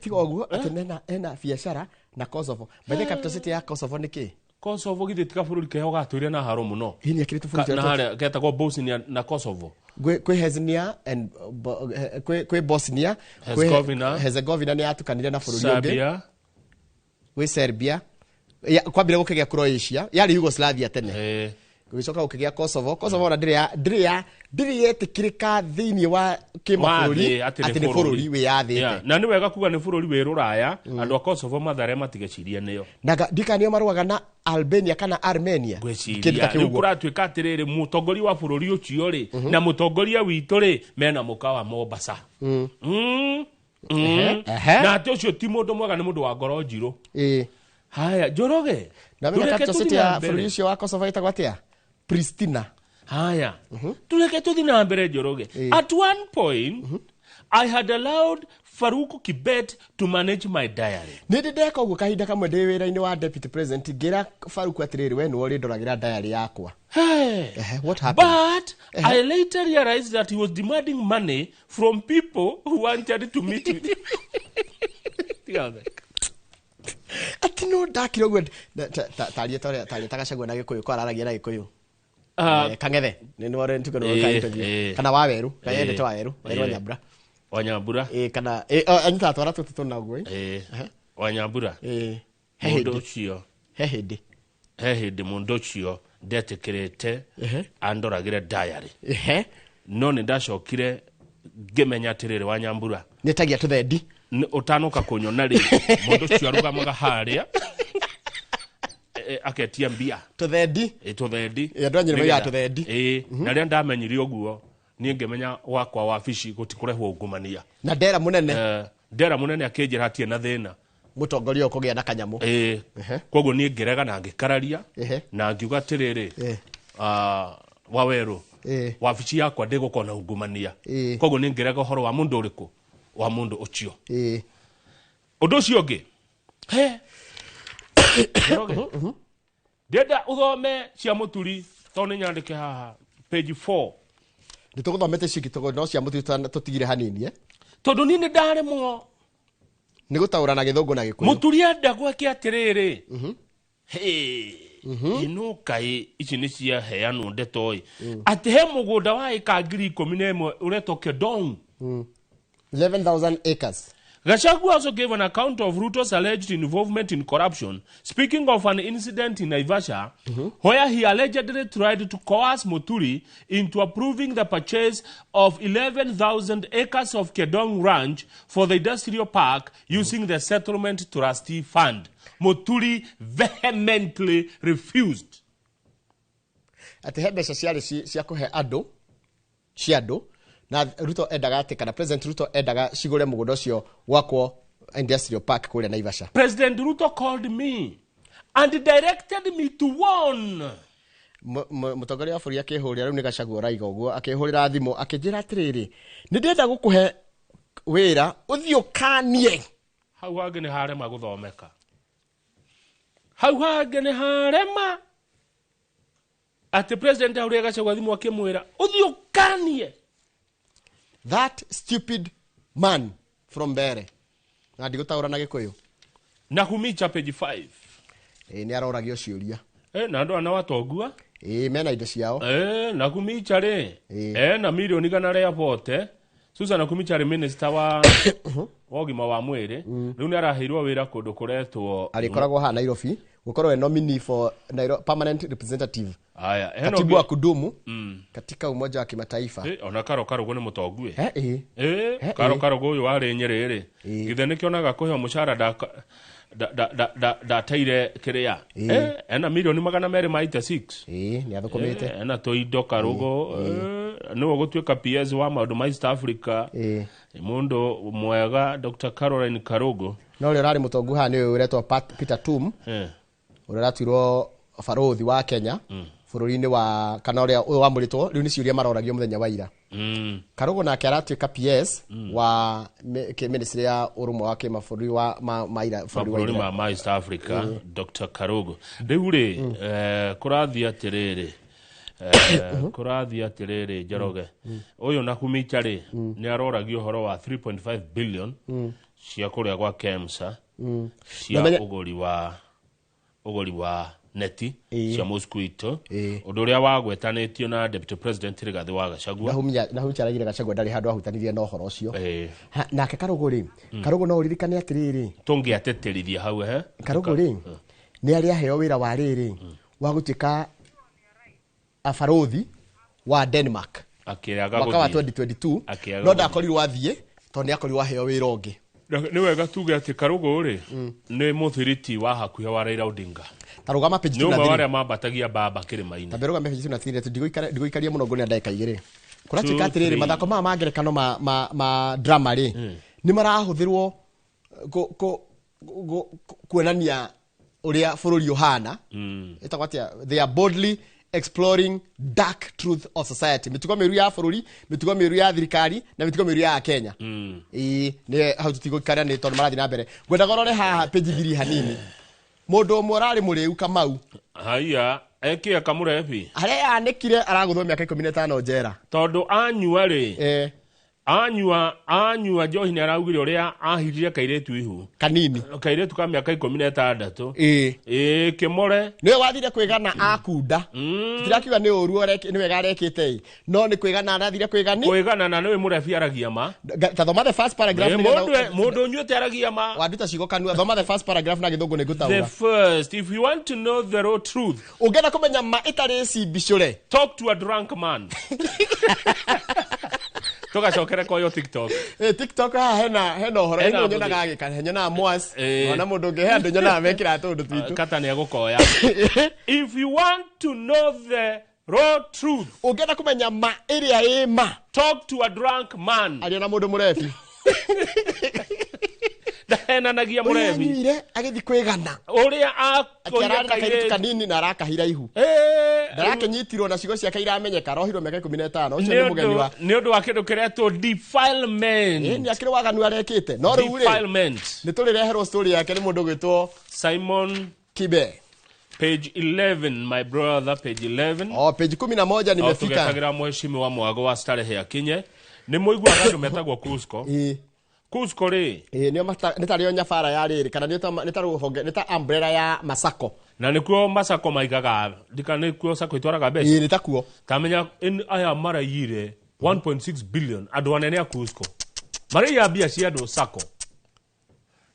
S1: Tiga ũguo atĩ ena biacara na Kosovo. By the capital city ya Kosovo nĩ kĩ?
S2: Kosovo githĩ ti kabũrũri keho gatũire na haro mũno.
S1: Hihi nĩ akĩrĩ tũbũrũri
S2: Na harĩa getagwo Bosnia na Kosovo.
S1: Kwĩ Hesnia and kwĩ Bosnia,
S2: Herzegovina.
S1: Herzegovina nĩ yatukanire na bũrũri ũngĩ.
S2: Serbia.
S1: Kwĩ Serbia. Kwambire gũkĩgĩa Croatia, yarĩ Yugoslavia tene. Gũgĩcoka gũkĩgĩa Kosovo. Kosovo ona ndĩrĩ yetĩkĩrĩka thĩinĩ wa kĩmabũrũri atĩ nĩ bũrũri wĩyathĩte.
S2: Na nĩ wega kuga nĩ bũrũri wĩ rũraya, andũ a Kosovo mathare matigecirie nĩo.
S1: Na ndikanio marũaga na Albania kana Armenia.
S2: Ngwĩciria rĩu kũratuĩka atĩrĩrĩ, mũtongoria wa bũrũri ũcio rĩ na mũtongoria witũ rĩ mena mũkawa Mombasa. Na atĩ ũcio ti mũndũ mwega, nĩ mũndũ wa ngoro njirũ. Haya, Njoroge.
S1: Na mena capital city ya bũrũri ũcio wa Kosovo ĩtagwo atĩa? Pristina.
S2: Haya. Tureke tuthi na mbere Njoroge. At one point, I had allowed Farouk Kibet to manage my diary.
S1: Nĩ ndĩ ndeka ũguo kahinda kamwe ndĩ wĩra-inĩ wa deputy president, ngĩra Farouk atĩrĩrĩ, we nĩwe ũrĩndoragĩra diary yakwa.
S2: Hey.
S1: What happened?
S2: But I later realized that he was demanding money from people who wanted to meet with him.
S1: Ati no ndakire ũguo tarie ta Gachagua na Gĩkũyũ kwararagia na Gĩkũyũ. Kang'ethe nĩ wore ntuko nĩ ka interview kana Waweru kayendete Waweru Waweru Wanyambura
S2: Wanyambura
S1: kana anyita twara tũtũ na ũguo
S2: Wanyambura mũndũ ũcio
S1: he hĩndĩ
S2: mũndũ ũcio ndetĩkĩrĩte andoragĩre diary. No nĩ ndacokire ngĩmenya atĩrĩrĩ, Wanyambura
S1: nĩtagia tũthendi
S2: ũtanoka kũnyona rĩ, mũndũ ũcio arũgamaga harĩa aketia mbia
S1: tũthendi
S2: tũthendi.
S1: Andũ a Nyĩrĩ moigaga tũthendi.
S2: Na rĩrĩa ndamenyire ũguo niĩ ngĩmenya gwakwa wabici gũtikũrehwo ungumania.
S1: Na ndera mũnene
S2: ndera mũnene akĩnjĩra hatirĩ na thĩna
S1: mũtongoria ũkũgĩa na kanyamũ.
S2: Koguo niĩ ngĩrega na ngĩkararia na ngiuga atĩrĩrĩ, Waweru wabici yakwa ndĩgũkorwo na ungumania. Koguo niĩ ngĩrega ũhoro wa mũndũ ũrĩkũ, wa mũndũ ũcio. Ũndũ ũcio ũngĩ, ndĩrenda ũthome cia Mũturi tondũ nĩ nyandĩke haha page 4.
S1: Nĩ tũgũthomete icio ingĩ, no cia Mũturi tũtigire hanini
S2: tondũ niĩ nĩ ndaremwo
S1: nĩ gũtaũra na Gĩthũngũ na Gĩkũyũ.
S2: Mũturi enda gwake atĩrĩrĩ, ĩno kaĩ ici nĩ ciaheanwo ndeto ĩ, atĩ he mũgũnda wa ĩka 11,000 ũretwo Kedong.
S1: 11,000 acres.
S2: Gachagua also gave an account of Ruto's alleged involvement in corruption, speaking of an incident in Naivasha, where he allegedly tried to coerce Muturi into approving the purchase of 11,000 acres of Kedong Ranch for the industrial park using the settlement trustee fund. Muturi vehemently refused.
S1: Ati he mbeca ciarĩ cia kũhe andũ, cia andũ, na Ruto endaga atĩ, kana President Ruto endaga cigũre mũgũnda ũcio gwakwo industrial park kũrĩa Naivasha.
S2: President Ruto called me and directed me to warn.
S1: Mũtongoria wa bũrũri akĩhũrĩra, rĩu nĩ Gachagua ũraiga ũguo, akĩhũrĩra thimũ akĩnjĩra atĩrĩrĩ, nĩ ndĩrenda gũkũhe wĩra ũthiĩ ũkanie.
S2: Hau hangĩ nĩ harema gũthomeka. Hau hangĩ nĩ harema. Atĩ President ahũrĩra Gachagua thimũ akĩmwĩra ũthiĩ ũkanie.
S1: That stupid man from Mbere. Na ndigũtaũra na Gĩkũyũ.
S2: Na Humicha page 5.
S1: Nĩ aroragio ciũria.
S2: Na andũ ana watongua.
S1: Mena indo ciao.
S2: Na Humicha rĩ. Na milioni 140. Susan Nakhumicha arĩ minister wa ũgima wa mwĩrĩ. Rĩu nĩ araheirwo wĩra kũndũ kũretwo
S1: arĩkoragwo haha Nairobi Gũkorwo e nominee for Nairobi permanent representative.
S2: Aya, hena
S1: Katibu
S2: ũngĩ-
S1: wa kudumu katika Umoja wa Kimataifa.
S2: Eh, ona Karo Karũgũ nĩ mũtongu ĩ.
S1: Eh, eh.
S2: Ĩ,
S1: Eh,
S2: Karo
S1: eh.
S2: Karũgũ ũyũ warĩ Nyĩrĩ rĩ, githĩ nĩkĩonaga kũheo mũcara ndateire kĩrĩa. Eh, ena milioni 286.
S1: Ĩĩ, nĩ athũkũmĩte.
S2: Eh, ena tũindo Karũgũ. Eh, nĩwe gũtuĩka PS wa maũndũ ma East Africa.
S1: Ĩĩ.
S2: Nĩ mũndũ mwega Dr. Caroline Karũgũ.
S1: No ũrĩa ũrarĩ mũtongu haha nĩ ũyũ ũretwo Peter Tum,
S2: Eh.
S1: ũrĩa ũratuirwo barũthi wa Kenya bũrũri-inĩ wa kana ũrĩa ũyũ wamũrĩtwo rĩu nĩ ciũria maroragio mũthenya wa ira. Karũgũ nake aratuĩka PS wa ministry ya ũrũmwe wa kĩmabũrũri wa ma ira bũrũri wa
S2: Mabũrũri
S1: Ira.
S2: ma East Africa. Dr. Karugu rĩu rĩ, kũrathiĩ atĩrĩrĩ, kũrathiĩ atĩrĩrĩ Njoroge ũyũ na Humicha rĩ, nĩ aroragio ũhoro wa 3.5 billion cia kũrĩa gwa KEMSA cia ũgũri wa neti cia mosquito, ũndũ ũrĩa wagwetanĩtio na Deputy President Rigathĩ wa Gachagua.
S1: Na Humicha araigire Gachagua ndarĩ handũ ahutanirie na ũhoro ũcio.
S2: Eh.
S1: Nake Karũgũ rĩ, Karũgũ no ũririkane atĩrĩrĩ,
S2: Tũngĩatĩtĩrithia hau he.
S1: Karũgũ rĩ, nĩ arĩ aheo wĩra wa rĩrĩ wa gũtuĩka abarũthi wa Denmark
S2: Akĩaga
S1: mwaka wa
S2: gũthiĩ.
S1: 2022,
S2: Akĩaga
S1: no
S2: gũthiĩ.
S1: ndakorirwo athiĩ tondũ nĩ akorirwo aheo wĩra ũngĩ.
S2: Nĩ wega tuge atĩ Karũgũ rĩ, nĩ mũthiriti wa hakuhĩ wa Raila Odinga.
S1: Ta rũgama page
S2: Nĩ
S1: 2 na
S2: ũmwe wa
S1: 3.
S2: arĩa mambatagia mbamba kĩrĩma-inĩ.
S1: Ta rũgama page 2 na 3, ndigũikaria mũno, nguona ndagĩka 2.
S2: Two,
S1: Kũratuĩka atĩrĩrĩ,
S2: three.
S1: mathako maya ma ngerekano ma drama rĩ, nĩ marahũthĩrwo kuonania ũrĩa bũrũri ũhana. Ĩtagwo atĩa? They are boldly exploring dark truth of society, mĩtugo mĩũru ya bũrũri, mĩtugo mĩũru ya thirikari na mĩtugo mĩũru ya Kenya. Ĩĩ, nĩ hau tũtigũikara nĩ tondũ marathiĩ na mbere. Ngwendaga ũrore haha page 3 hanini, mũndũ ũmwe ũrarĩ mũrĩu, Kamau.
S2: Haiya, ekia kamũrebi.
S1: Harĩa yanĩkire aragũthwo mĩaka 15 njera.
S2: Tondũ anyua rĩ,
S1: Eh.
S2: anyua njohi, nĩ araugire ũrĩa ahirire kairĩtu ihu.
S1: Kanini.
S2: Kairĩtu ka mĩaka 16.
S1: Ĩĩ.
S2: Ĩĩ, kĩmore.
S1: Nĩwe wathire kwĩgana akunda. Tũtirakiuga nĩ ũru nĩ wega arekĩte ĩ, no nĩ kwĩgana arathire kwĩgani.
S2: Kwĩgana, na nĩwe mũrebi aragia ma.
S1: Ta thoma the first paragraph.
S2: Ĩ,
S1: Nĩgetha-
S2: mũndũ ũnyuĩte aragia ma.
S1: Wanduta ciugo kanua, thoma the first paragraph na gĩthũngũ nĩ
S2: The
S1: ngũtaũra.
S2: first, if you want to know the raw truth,
S1: Ũngĩenda kũmenya ma ĩtarĩ cimbicũre,
S2: talk to a drunk man. Tũgacokere koyo TikTok.
S1: Eh, TikTok haha hena ũhoro.
S2: Hena
S1: ĩno nyonaga agĩka, nyonaga mwas ona mũndũ ũngĩ, he andũ nyonaga mekĩraga tũũndũ twitũ.
S2: Kata nĩ egũkoya. If you want to know the raw truth,
S1: Ũngĩenda kũmenya ma ĩrĩa ĩ ma,
S2: talk to a drunk man.
S1: Aria na mũndũ mũrebi.
S2: Ndahenanagia
S1: Ũrĩa
S2: mũrebi.
S1: anyuire agĩthiĩ kwĩgana.
S2: Ũrĩa
S1: Atĩ
S2: akoire
S1: ararĩ na kairĩtu
S2: kairĩtu.
S1: kanini na arakahira ihu. Ndarakĩnyitirwo na ciugo ciake iramenyeka, arohirwo mĩaka 15. Ũcio nĩ mũgeni wa
S2: Nĩ ũndũ wa kĩndũ kĩretwo defilement.
S1: Ĩ, nĩ akĩrĩ waganu arekĩte, no rĩu rĩ,
S2: Defilement.
S1: nĩ tũrĩreherwo story yake nĩ mũndũ ũgwĩtwo
S2: Simon
S1: Kibe.
S2: Page 11, my brother, page 11.
S1: Oh, page 11 nimefika.
S2: Tũgetagĩra mheshimiwa Mwago wa Starehe akinye. Nĩ mũiguaga andũ metagwo Cusco.
S1: Ĩ.
S2: Cusco rĩ,
S1: Ĩ, nĩo nĩ tarĩo nyabara ya rĩrĩ kana nĩ ta rũhonge, nĩ ta umbrella ya Masako.
S2: Na nĩkuo Masako maigaga ndika, nĩkuo Sako itwaraga mbeca.
S1: Ĩ, nĩ takuo.
S2: Tamenya aya maraiyire 1.6 billion, andũ anene a Cusco maraiya mbia cia andũ Sako.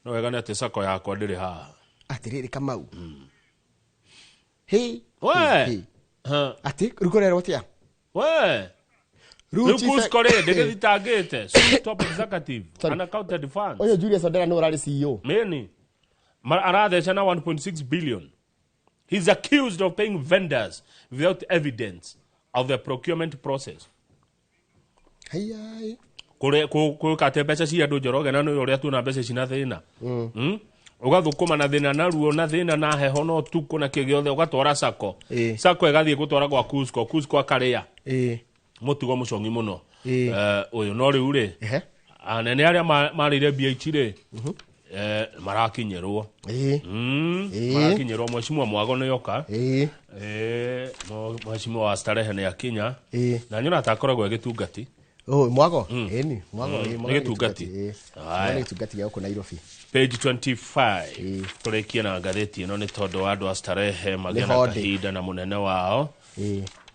S2: No wega nĩ atĩ Sako yakwa ndĩrĩ haha.
S1: Atĩrĩrĩ Kamau, hĩ.
S2: We.
S1: Hĩ.
S2: Ha.
S1: Atĩ rĩu kũrerwo atĩa?
S2: We.
S1: Rĩu
S2: Rĩu Cusco rĩ, ndĩgĩthitangĩte Sui top executive
S1: Sorry.
S2: unaccounted funds.
S1: Ũyũ Julius Odera nĩ ũrarĩ CEO.
S2: Meni aratheca na 1.6 billion. He's accused of paying vendors without evidence of the procurement process.
S1: Haiyai.
S2: Kũrĩ gwĩka atĩ mbeca cia andũ, Njoroge, na nĩ ũrĩa tuona mbeca cina thĩna. Ũgathũkũma na thĩna na ruo na thĩna na heho na ũtukũ na kĩ gĩothe, ũgatwara sako. Sako ĩgathiĩ gũtwara gwa Cusco, Cusco akarĩa. Mũtugo mũcong'i mũno. Ũyũ no rĩu rĩ, anene arĩa marĩire mbia ici rĩ, marakinyĩrwo. Marakinyĩrwo. Mheshimiwa Mwago nĩ oka. Mheshimiwa wa Starehe nĩ akinya. Na nyona ta akoragwo agĩtungati.
S1: Oh, Mwago. Ĩni, Mwago, ĩ, Mwago
S2: Nĩ gĩtungati.
S1: Ĩ.
S2: Haya.
S1: Mwago nĩ gĩtungati gĩa gũkũ Nairobi.
S2: Page 25, tũrĩkie na ngathĩti ĩno nĩ tondũ wa andũ a Starehe magĩe
S1: Nĩ
S2: na
S1: hodi.
S2: kahinda na mũnene wao.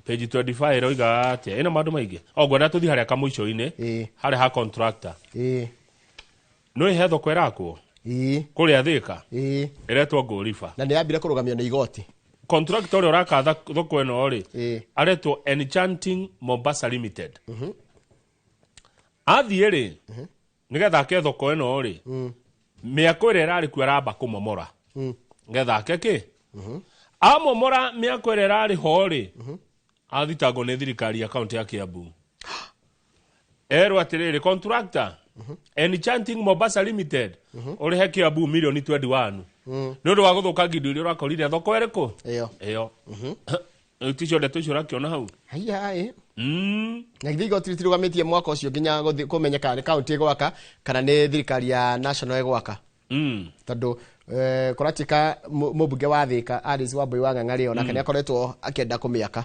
S2: Page 25 ĩroiga atĩa? Ĩna maũndũ maingĩ o ngwenda tũthiĩ harĩa kamũico-inĩ, harĩa ha contractor. Nĩ he thoko ĩrakwo.
S1: Ĩĩ.
S2: Kũrĩa Thĩka.
S1: Ĩĩ.
S2: Ĩretwo Ngũriba.
S1: Na nĩ yambire kũrũgamio nĩ igoti.
S2: Contractor ũrĩa ũraka thoko ĩno rĩ,
S1: Ĩĩ.
S2: aretwo Enchanting Mombasa Limited. Athiĩ rĩ, nĩgetha ake thoko ĩno rĩ, mĩako ĩrĩa ĩrarĩ kuo aramba kũmomora. Nĩgetha ake kĩ? Amomora mĩako ĩrĩa ĩrarĩ ho rĩ, athitangwo nĩ thirikari ya kaunti ya Kiambu. Erwo atĩrĩrĩ, contractor Enchanting Mombasa Limited ũrĩhe Kiambu milioni 21 nĩ ũndũ wa gũthũkangia indo iria ũrakorire thoko ĩrĩkũ?
S1: Ĩyo.
S2: Ĩyo. Rĩu ticio ndeto icio ũrakĩona hau.
S1: Haiya ĩ. Na githĩ igoti rĩtirũgamĩtie mwaka ũcio nginya kũmenyeka nĩ kaunti ĩgwaka kana nĩ thirikari ya national ĩgwaka. Tondũ kũratuĩka mũmbunge wa Thĩka Alice Wambui wa Ng'ang'a rĩ, onake nĩ akoretwo akĩenda kũmĩaka.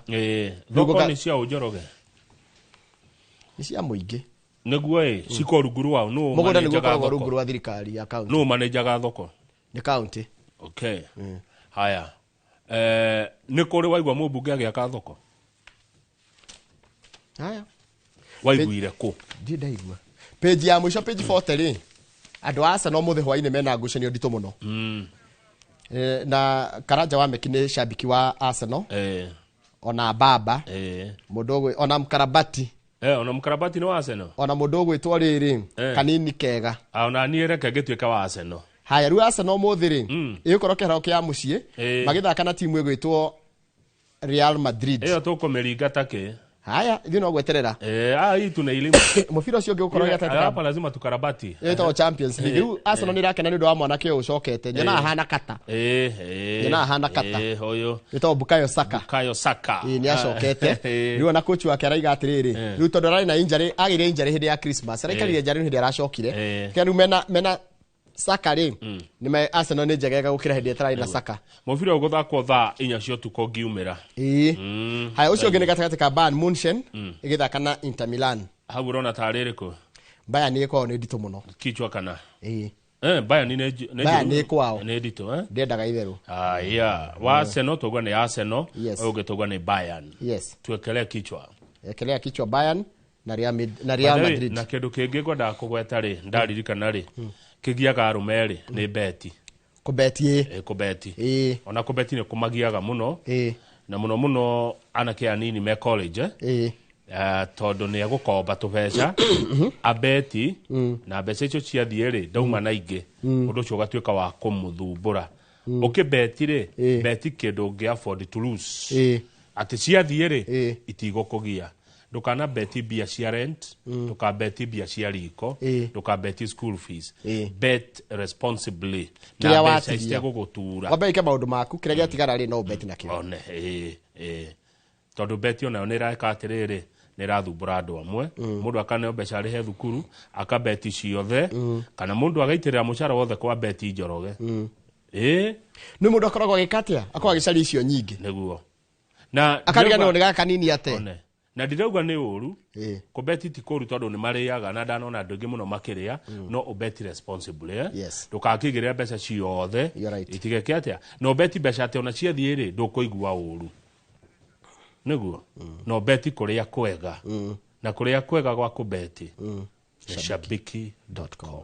S2: Thoko nĩ cia Njoroge.
S1: Nĩ cia mũingĩ.
S2: Nĩguo ĩ, ciko rungu rwao, nũ
S1: Mũgũnda nĩguo
S2: manenjaga
S1: ũkoragwo
S2: thoko?
S1: rungu rwa thirikari ya kaunti.
S2: Nũ manenjaga thoko?
S1: Nĩ kaunti.
S2: Okay. Haya. Nĩ kũrĩ waigua mũmbunge agĩaka thoko?
S1: Haya.
S2: Waiguire kũ?
S1: Ndirĩ ndaigua. Page ya mũico, page 40 rĩ, andũ a Arsenal mũthĩ hwainĩ mena ngucanio nditũ mũno. Na Karanja wa Meki nĩ shabiki wa Arsenal. Ona Baba. Mũndũ ona Mkarabati.
S2: Ona Mkarabati nĩ wa Arsenal?
S1: Ona mũndũ ũgwĩtwo rĩrĩ, Kanini Kega.
S2: Ona niĩ reke ngĩtuĩka wa Arsenal.
S1: Haya, rĩu Arsenal ũmũthĩ rĩ, ĩgũkorwo kĩharo kĩa mũciĩ, magĩthaka na timu ĩgwĩtwo Real Madrid.
S2: Ĩyo tũkũmĩringa ta kĩ?
S1: Haya, ithuĩ no gweterera.
S2: Hii tuna elimu.
S1: Mũbira ũcio ũngĩ ũgũkorwo gatagatĩ ka
S2: Hapa lazima tukarabati.
S1: Ĩtagwo Champions League. Rĩu Arsenal nĩ ĩrakena nĩ ũndũ wa mwanake ũyũ ũcokete. Nyonaga ahana kata. Nyonaga ahana kata.
S2: Ũyũ.
S1: Ĩtagwo Bukayo Saka.
S2: Bukayo Saka.
S1: Ĩĩ, nĩ acokete. Rĩu ona coach wake araiga atĩrĩrĩ, rĩu tondũ ararĩ na injury, agĩire injury hĩndĩ ya Christmas. Araikarire injury hĩndĩ aracokire. Kĩa rĩu mena Saka rĩ, nĩ Arsenal nĩ njegega gũkĩra hĩndĩ ĩtararĩ na Saka.
S2: Mũbira ũgũthakwo thaa 4 cia ũtukũ ũngiumĩra.
S1: Ĩĩ. Haya, ũcio ũngĩ nĩ gatagatĩ ka Bayern Munchen ĩgĩthaka na Inter Milan.
S2: Hau ũrona tarĩ ĩrĩkũ?
S1: Bayern nĩ ĩkoragwo nĩ nditũ mũno.
S2: Kichwa kana?
S1: Ĩĩ.
S2: Bayern nĩ nĩ
S1: Bayern
S2: njũru.
S1: nĩ kwao.
S2: Nĩ nditũ, eh?
S1: Ndiendaga itherũ.
S2: Aya, wa Arsenal twaigua nĩ Arsenal,
S1: Yes.
S2: ũyũ ũngĩ twaigua nĩ Bayern.
S1: Yes.
S2: Tuekelee kichwa.
S1: Ekelea kichwa Bayern na Real na Real
S2: By the way,
S1: Madrid.
S2: Na kĩndũ kĩngĩ ngwendaga kũgweta rĩ, ndaririkana rĩ, kĩgiaga arũme rĩ, nĩ beti.
S1: Kũbeti ĩ.
S2: Kũbeti.
S1: Ĩ.
S2: Ona kũbeti nĩ kũmagiaga mũno.
S1: Ĩ.
S2: Na mũno mũno anake anini me college, eh?
S1: Ĩ.
S2: Tondũ nĩ egũkomba tũbeca, abeti, na mbeca icio ciathiĩ rĩ, ndauma na ingĩ. Ũndũ ũcio ũgatuĩka wa kũmũthumbũra. Ũkĩbeti rĩ, beti kĩndũ ũngĩ afford to lose. Atĩ ciathiĩ rĩ, itigũkũgia. Ndũkana beti mbia cia rent, ndũkabeti mbia cia riko, ndũkabeti school fees. Bet responsibly. Na
S1: Kĩrĩa
S2: mbeca
S1: watigia.
S2: citegũgũtura.
S1: Wambe wĩke maũndũ maku, kĩrĩa gĩatigara rĩ, no ũbeti nakĩo.
S2: One, Tondũ beti onayo nĩ ĩreka atĩrĩrĩ, nĩ ĩrathumbũra andũ amwe. Mũndũ akaneo mbeca arĩhe thukuru, akabeti ciothe, kana mũndũ agaitĩrĩra mũcara wothe kwa beti Njoroge.
S1: Nĩ mũndũ akoragwo agĩka atĩa? Akoragwo agĩcaria icio nyingĩ.
S2: Nĩguo. Na
S1: Akariganĩrwo
S2: ndĩrauga
S1: nĩ gaka kanini ate.
S2: One. Na ndirauga nĩ ũru. Kũbeti ti kũru tondũ nĩ marĩaga na ndanona andũ aingĩ mũno makĩrĩa, no ũbeti responsibly, eh?
S1: Yes.
S2: Ndũgakĩigĩrĩra mbeca ciothe.
S1: You're right.
S2: Itigeke atĩa? Na ũbeti mbeca atĩ ona ciathiĩ rĩ, ndũkũigua ũru. Nĩguo? Na ũbeti kũrĩa kwega. Na kũrĩa kwega gwa kũbeti. Nĩ shabiki
S1: dot com.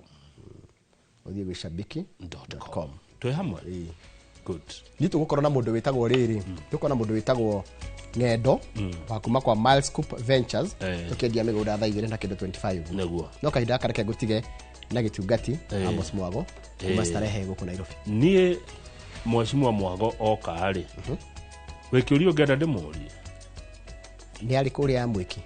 S1: Ũthiĩ gwĩ shabiki
S2: dot
S1: dot
S2: com.
S1: com.
S2: Twĩ hamwe? Good.
S1: Niĩ tũgũkorwo na mũndũ wĩtagwo rĩrĩ, tũgũkorwo na mũndũ wĩtagwo Ng'endo wa kuma kwa Miles Coop Ventures, tũkĩendia mĩgũnda thaa igĩrĩ na kĩndũ 25.
S2: Nĩguo.
S1: No kahinda gaka reke ngũtige na gĩtungati Amos Mwago kuma Starehe gũkũ Nairobi.
S2: Niĩ Mheshimiwa Mwago oka rĩ, wĩ kĩũria ũngĩenda ndĩmũrie?
S1: Nĩ arĩ kũrĩa Mwĩki.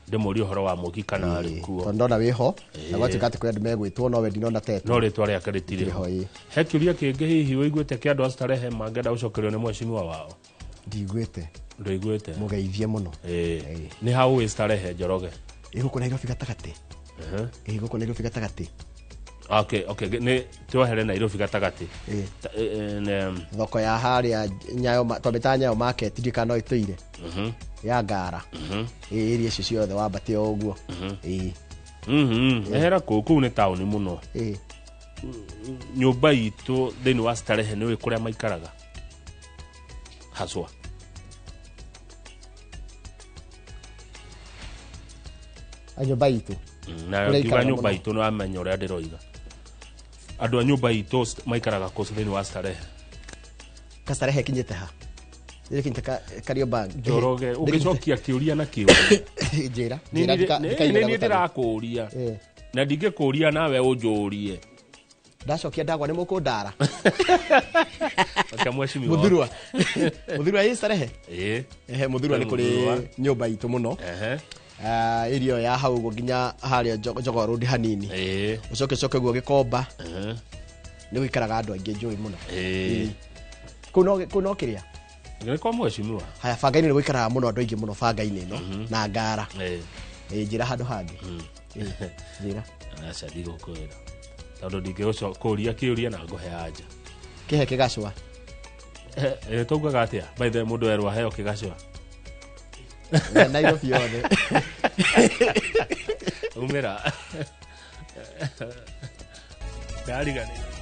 S2: Ndĩmũrie ũhoro wa Mwĩki kana arĩ kuo.
S1: Tondũ ndona wĩho, na gwatuĩka atĩ kwĩ andũ megwĩtwo, no we ndinona tetwo.
S2: No rĩtwa rĩake rĩtirĩ ho.
S1: Rĩtirĩ ho, ĩĩ.
S2: He kĩũria kĩngĩ hihi ũiguĩte kĩa andũ a Starehe mangĩenda gũcokerio nĩ mheshimiwa wao?
S1: Ndiguĩte.
S2: Ndũiguĩte?
S1: Mũgeithie mũno.
S2: Nĩ ha ũĩ Starehe Njoroge?
S1: Ĩ gũkũ Nairobi gatagatĩ. Ĩ gũkũ Nairobi gatagatĩ.
S2: Okay, okay, nĩ tuohere Nairobi gatagatĩ. Ne
S1: Thoko ya harĩa Nyayo twamĩtaga Nyayo Market, ndiũĩ kana no ĩtũire. Ya Ngara. Ĩ, area icio ciothe wambate o ũguo.
S2: Ehera kũu, kũu nĩ taũni mũno. Nyũmba itũ thĩinĩ wa Starehe nĩ ũĩ kũrĩa maikaraga? Haswa.
S1: A nyũmba itũ.
S2: Na
S1: Kũrĩa
S2: ngiuga
S1: ikaraga
S2: nyũmba
S1: mũno.
S2: itũ nĩ wamenya ũrĩa ndĩroiga. Andũ a nyũmba itũ maikaraga kũ thĩinĩ wa Starehe?
S1: Kastarehe kinyĩte ha? Ĩkinyĩte Kariobangi.
S2: Njoroge, ũngĩcokia kĩũria na kĩũria.
S1: Njĩra.
S2: Nĩ
S1: Njĩra ndikaigua
S2: niĩ
S1: gũtarĩ.
S2: ndĩrakũũria na ndingĩkũũria nawe ũnjũrie.
S1: Ndacokia ndagwa nĩ mũkũndara.
S2: Acha mheshimiwa.
S1: Muthurwa. Muthurwa ĩ Starehe.
S2: Ĩĩ.
S1: Ehe, Muthurwa nĩ
S2: Muthurwa.
S1: kũrĩ nyũmba itũ mũno.
S2: Ehe.
S1: Ah, area ya hau ũguo nginya harĩa Jogoo Road hanini.
S2: Ĩĩ.
S1: Ũcoke coke guo Gĩkomba
S2: Ehe.
S1: nĩ gũikaraga andũ aingĩ njũĩ mũno.
S2: Ĩĩ.
S1: Kũu no kĩrĩa.
S2: Nĩ kwa mheshimiwa.
S1: Haya, bangainĩ nĩ gũikaraga mũno andũ aingĩ mũno bangainĩ ĩno na ngara.
S2: Ĩĩ.
S1: Ĩ, njĩra handũ hangĩ. Ĩ, njĩra.
S2: Aca ndigũkwĩra. Tondũ ndingĩgũkũria kĩũria na ngũhe anja.
S1: Kĩhe kĩgacwa.
S2: Taugaga atĩa? By the way, mũndũ erwo aheo kĩgacwa.
S1: Na Nairobi yothe.
S2: Umĩra. Ndariganĩirwo.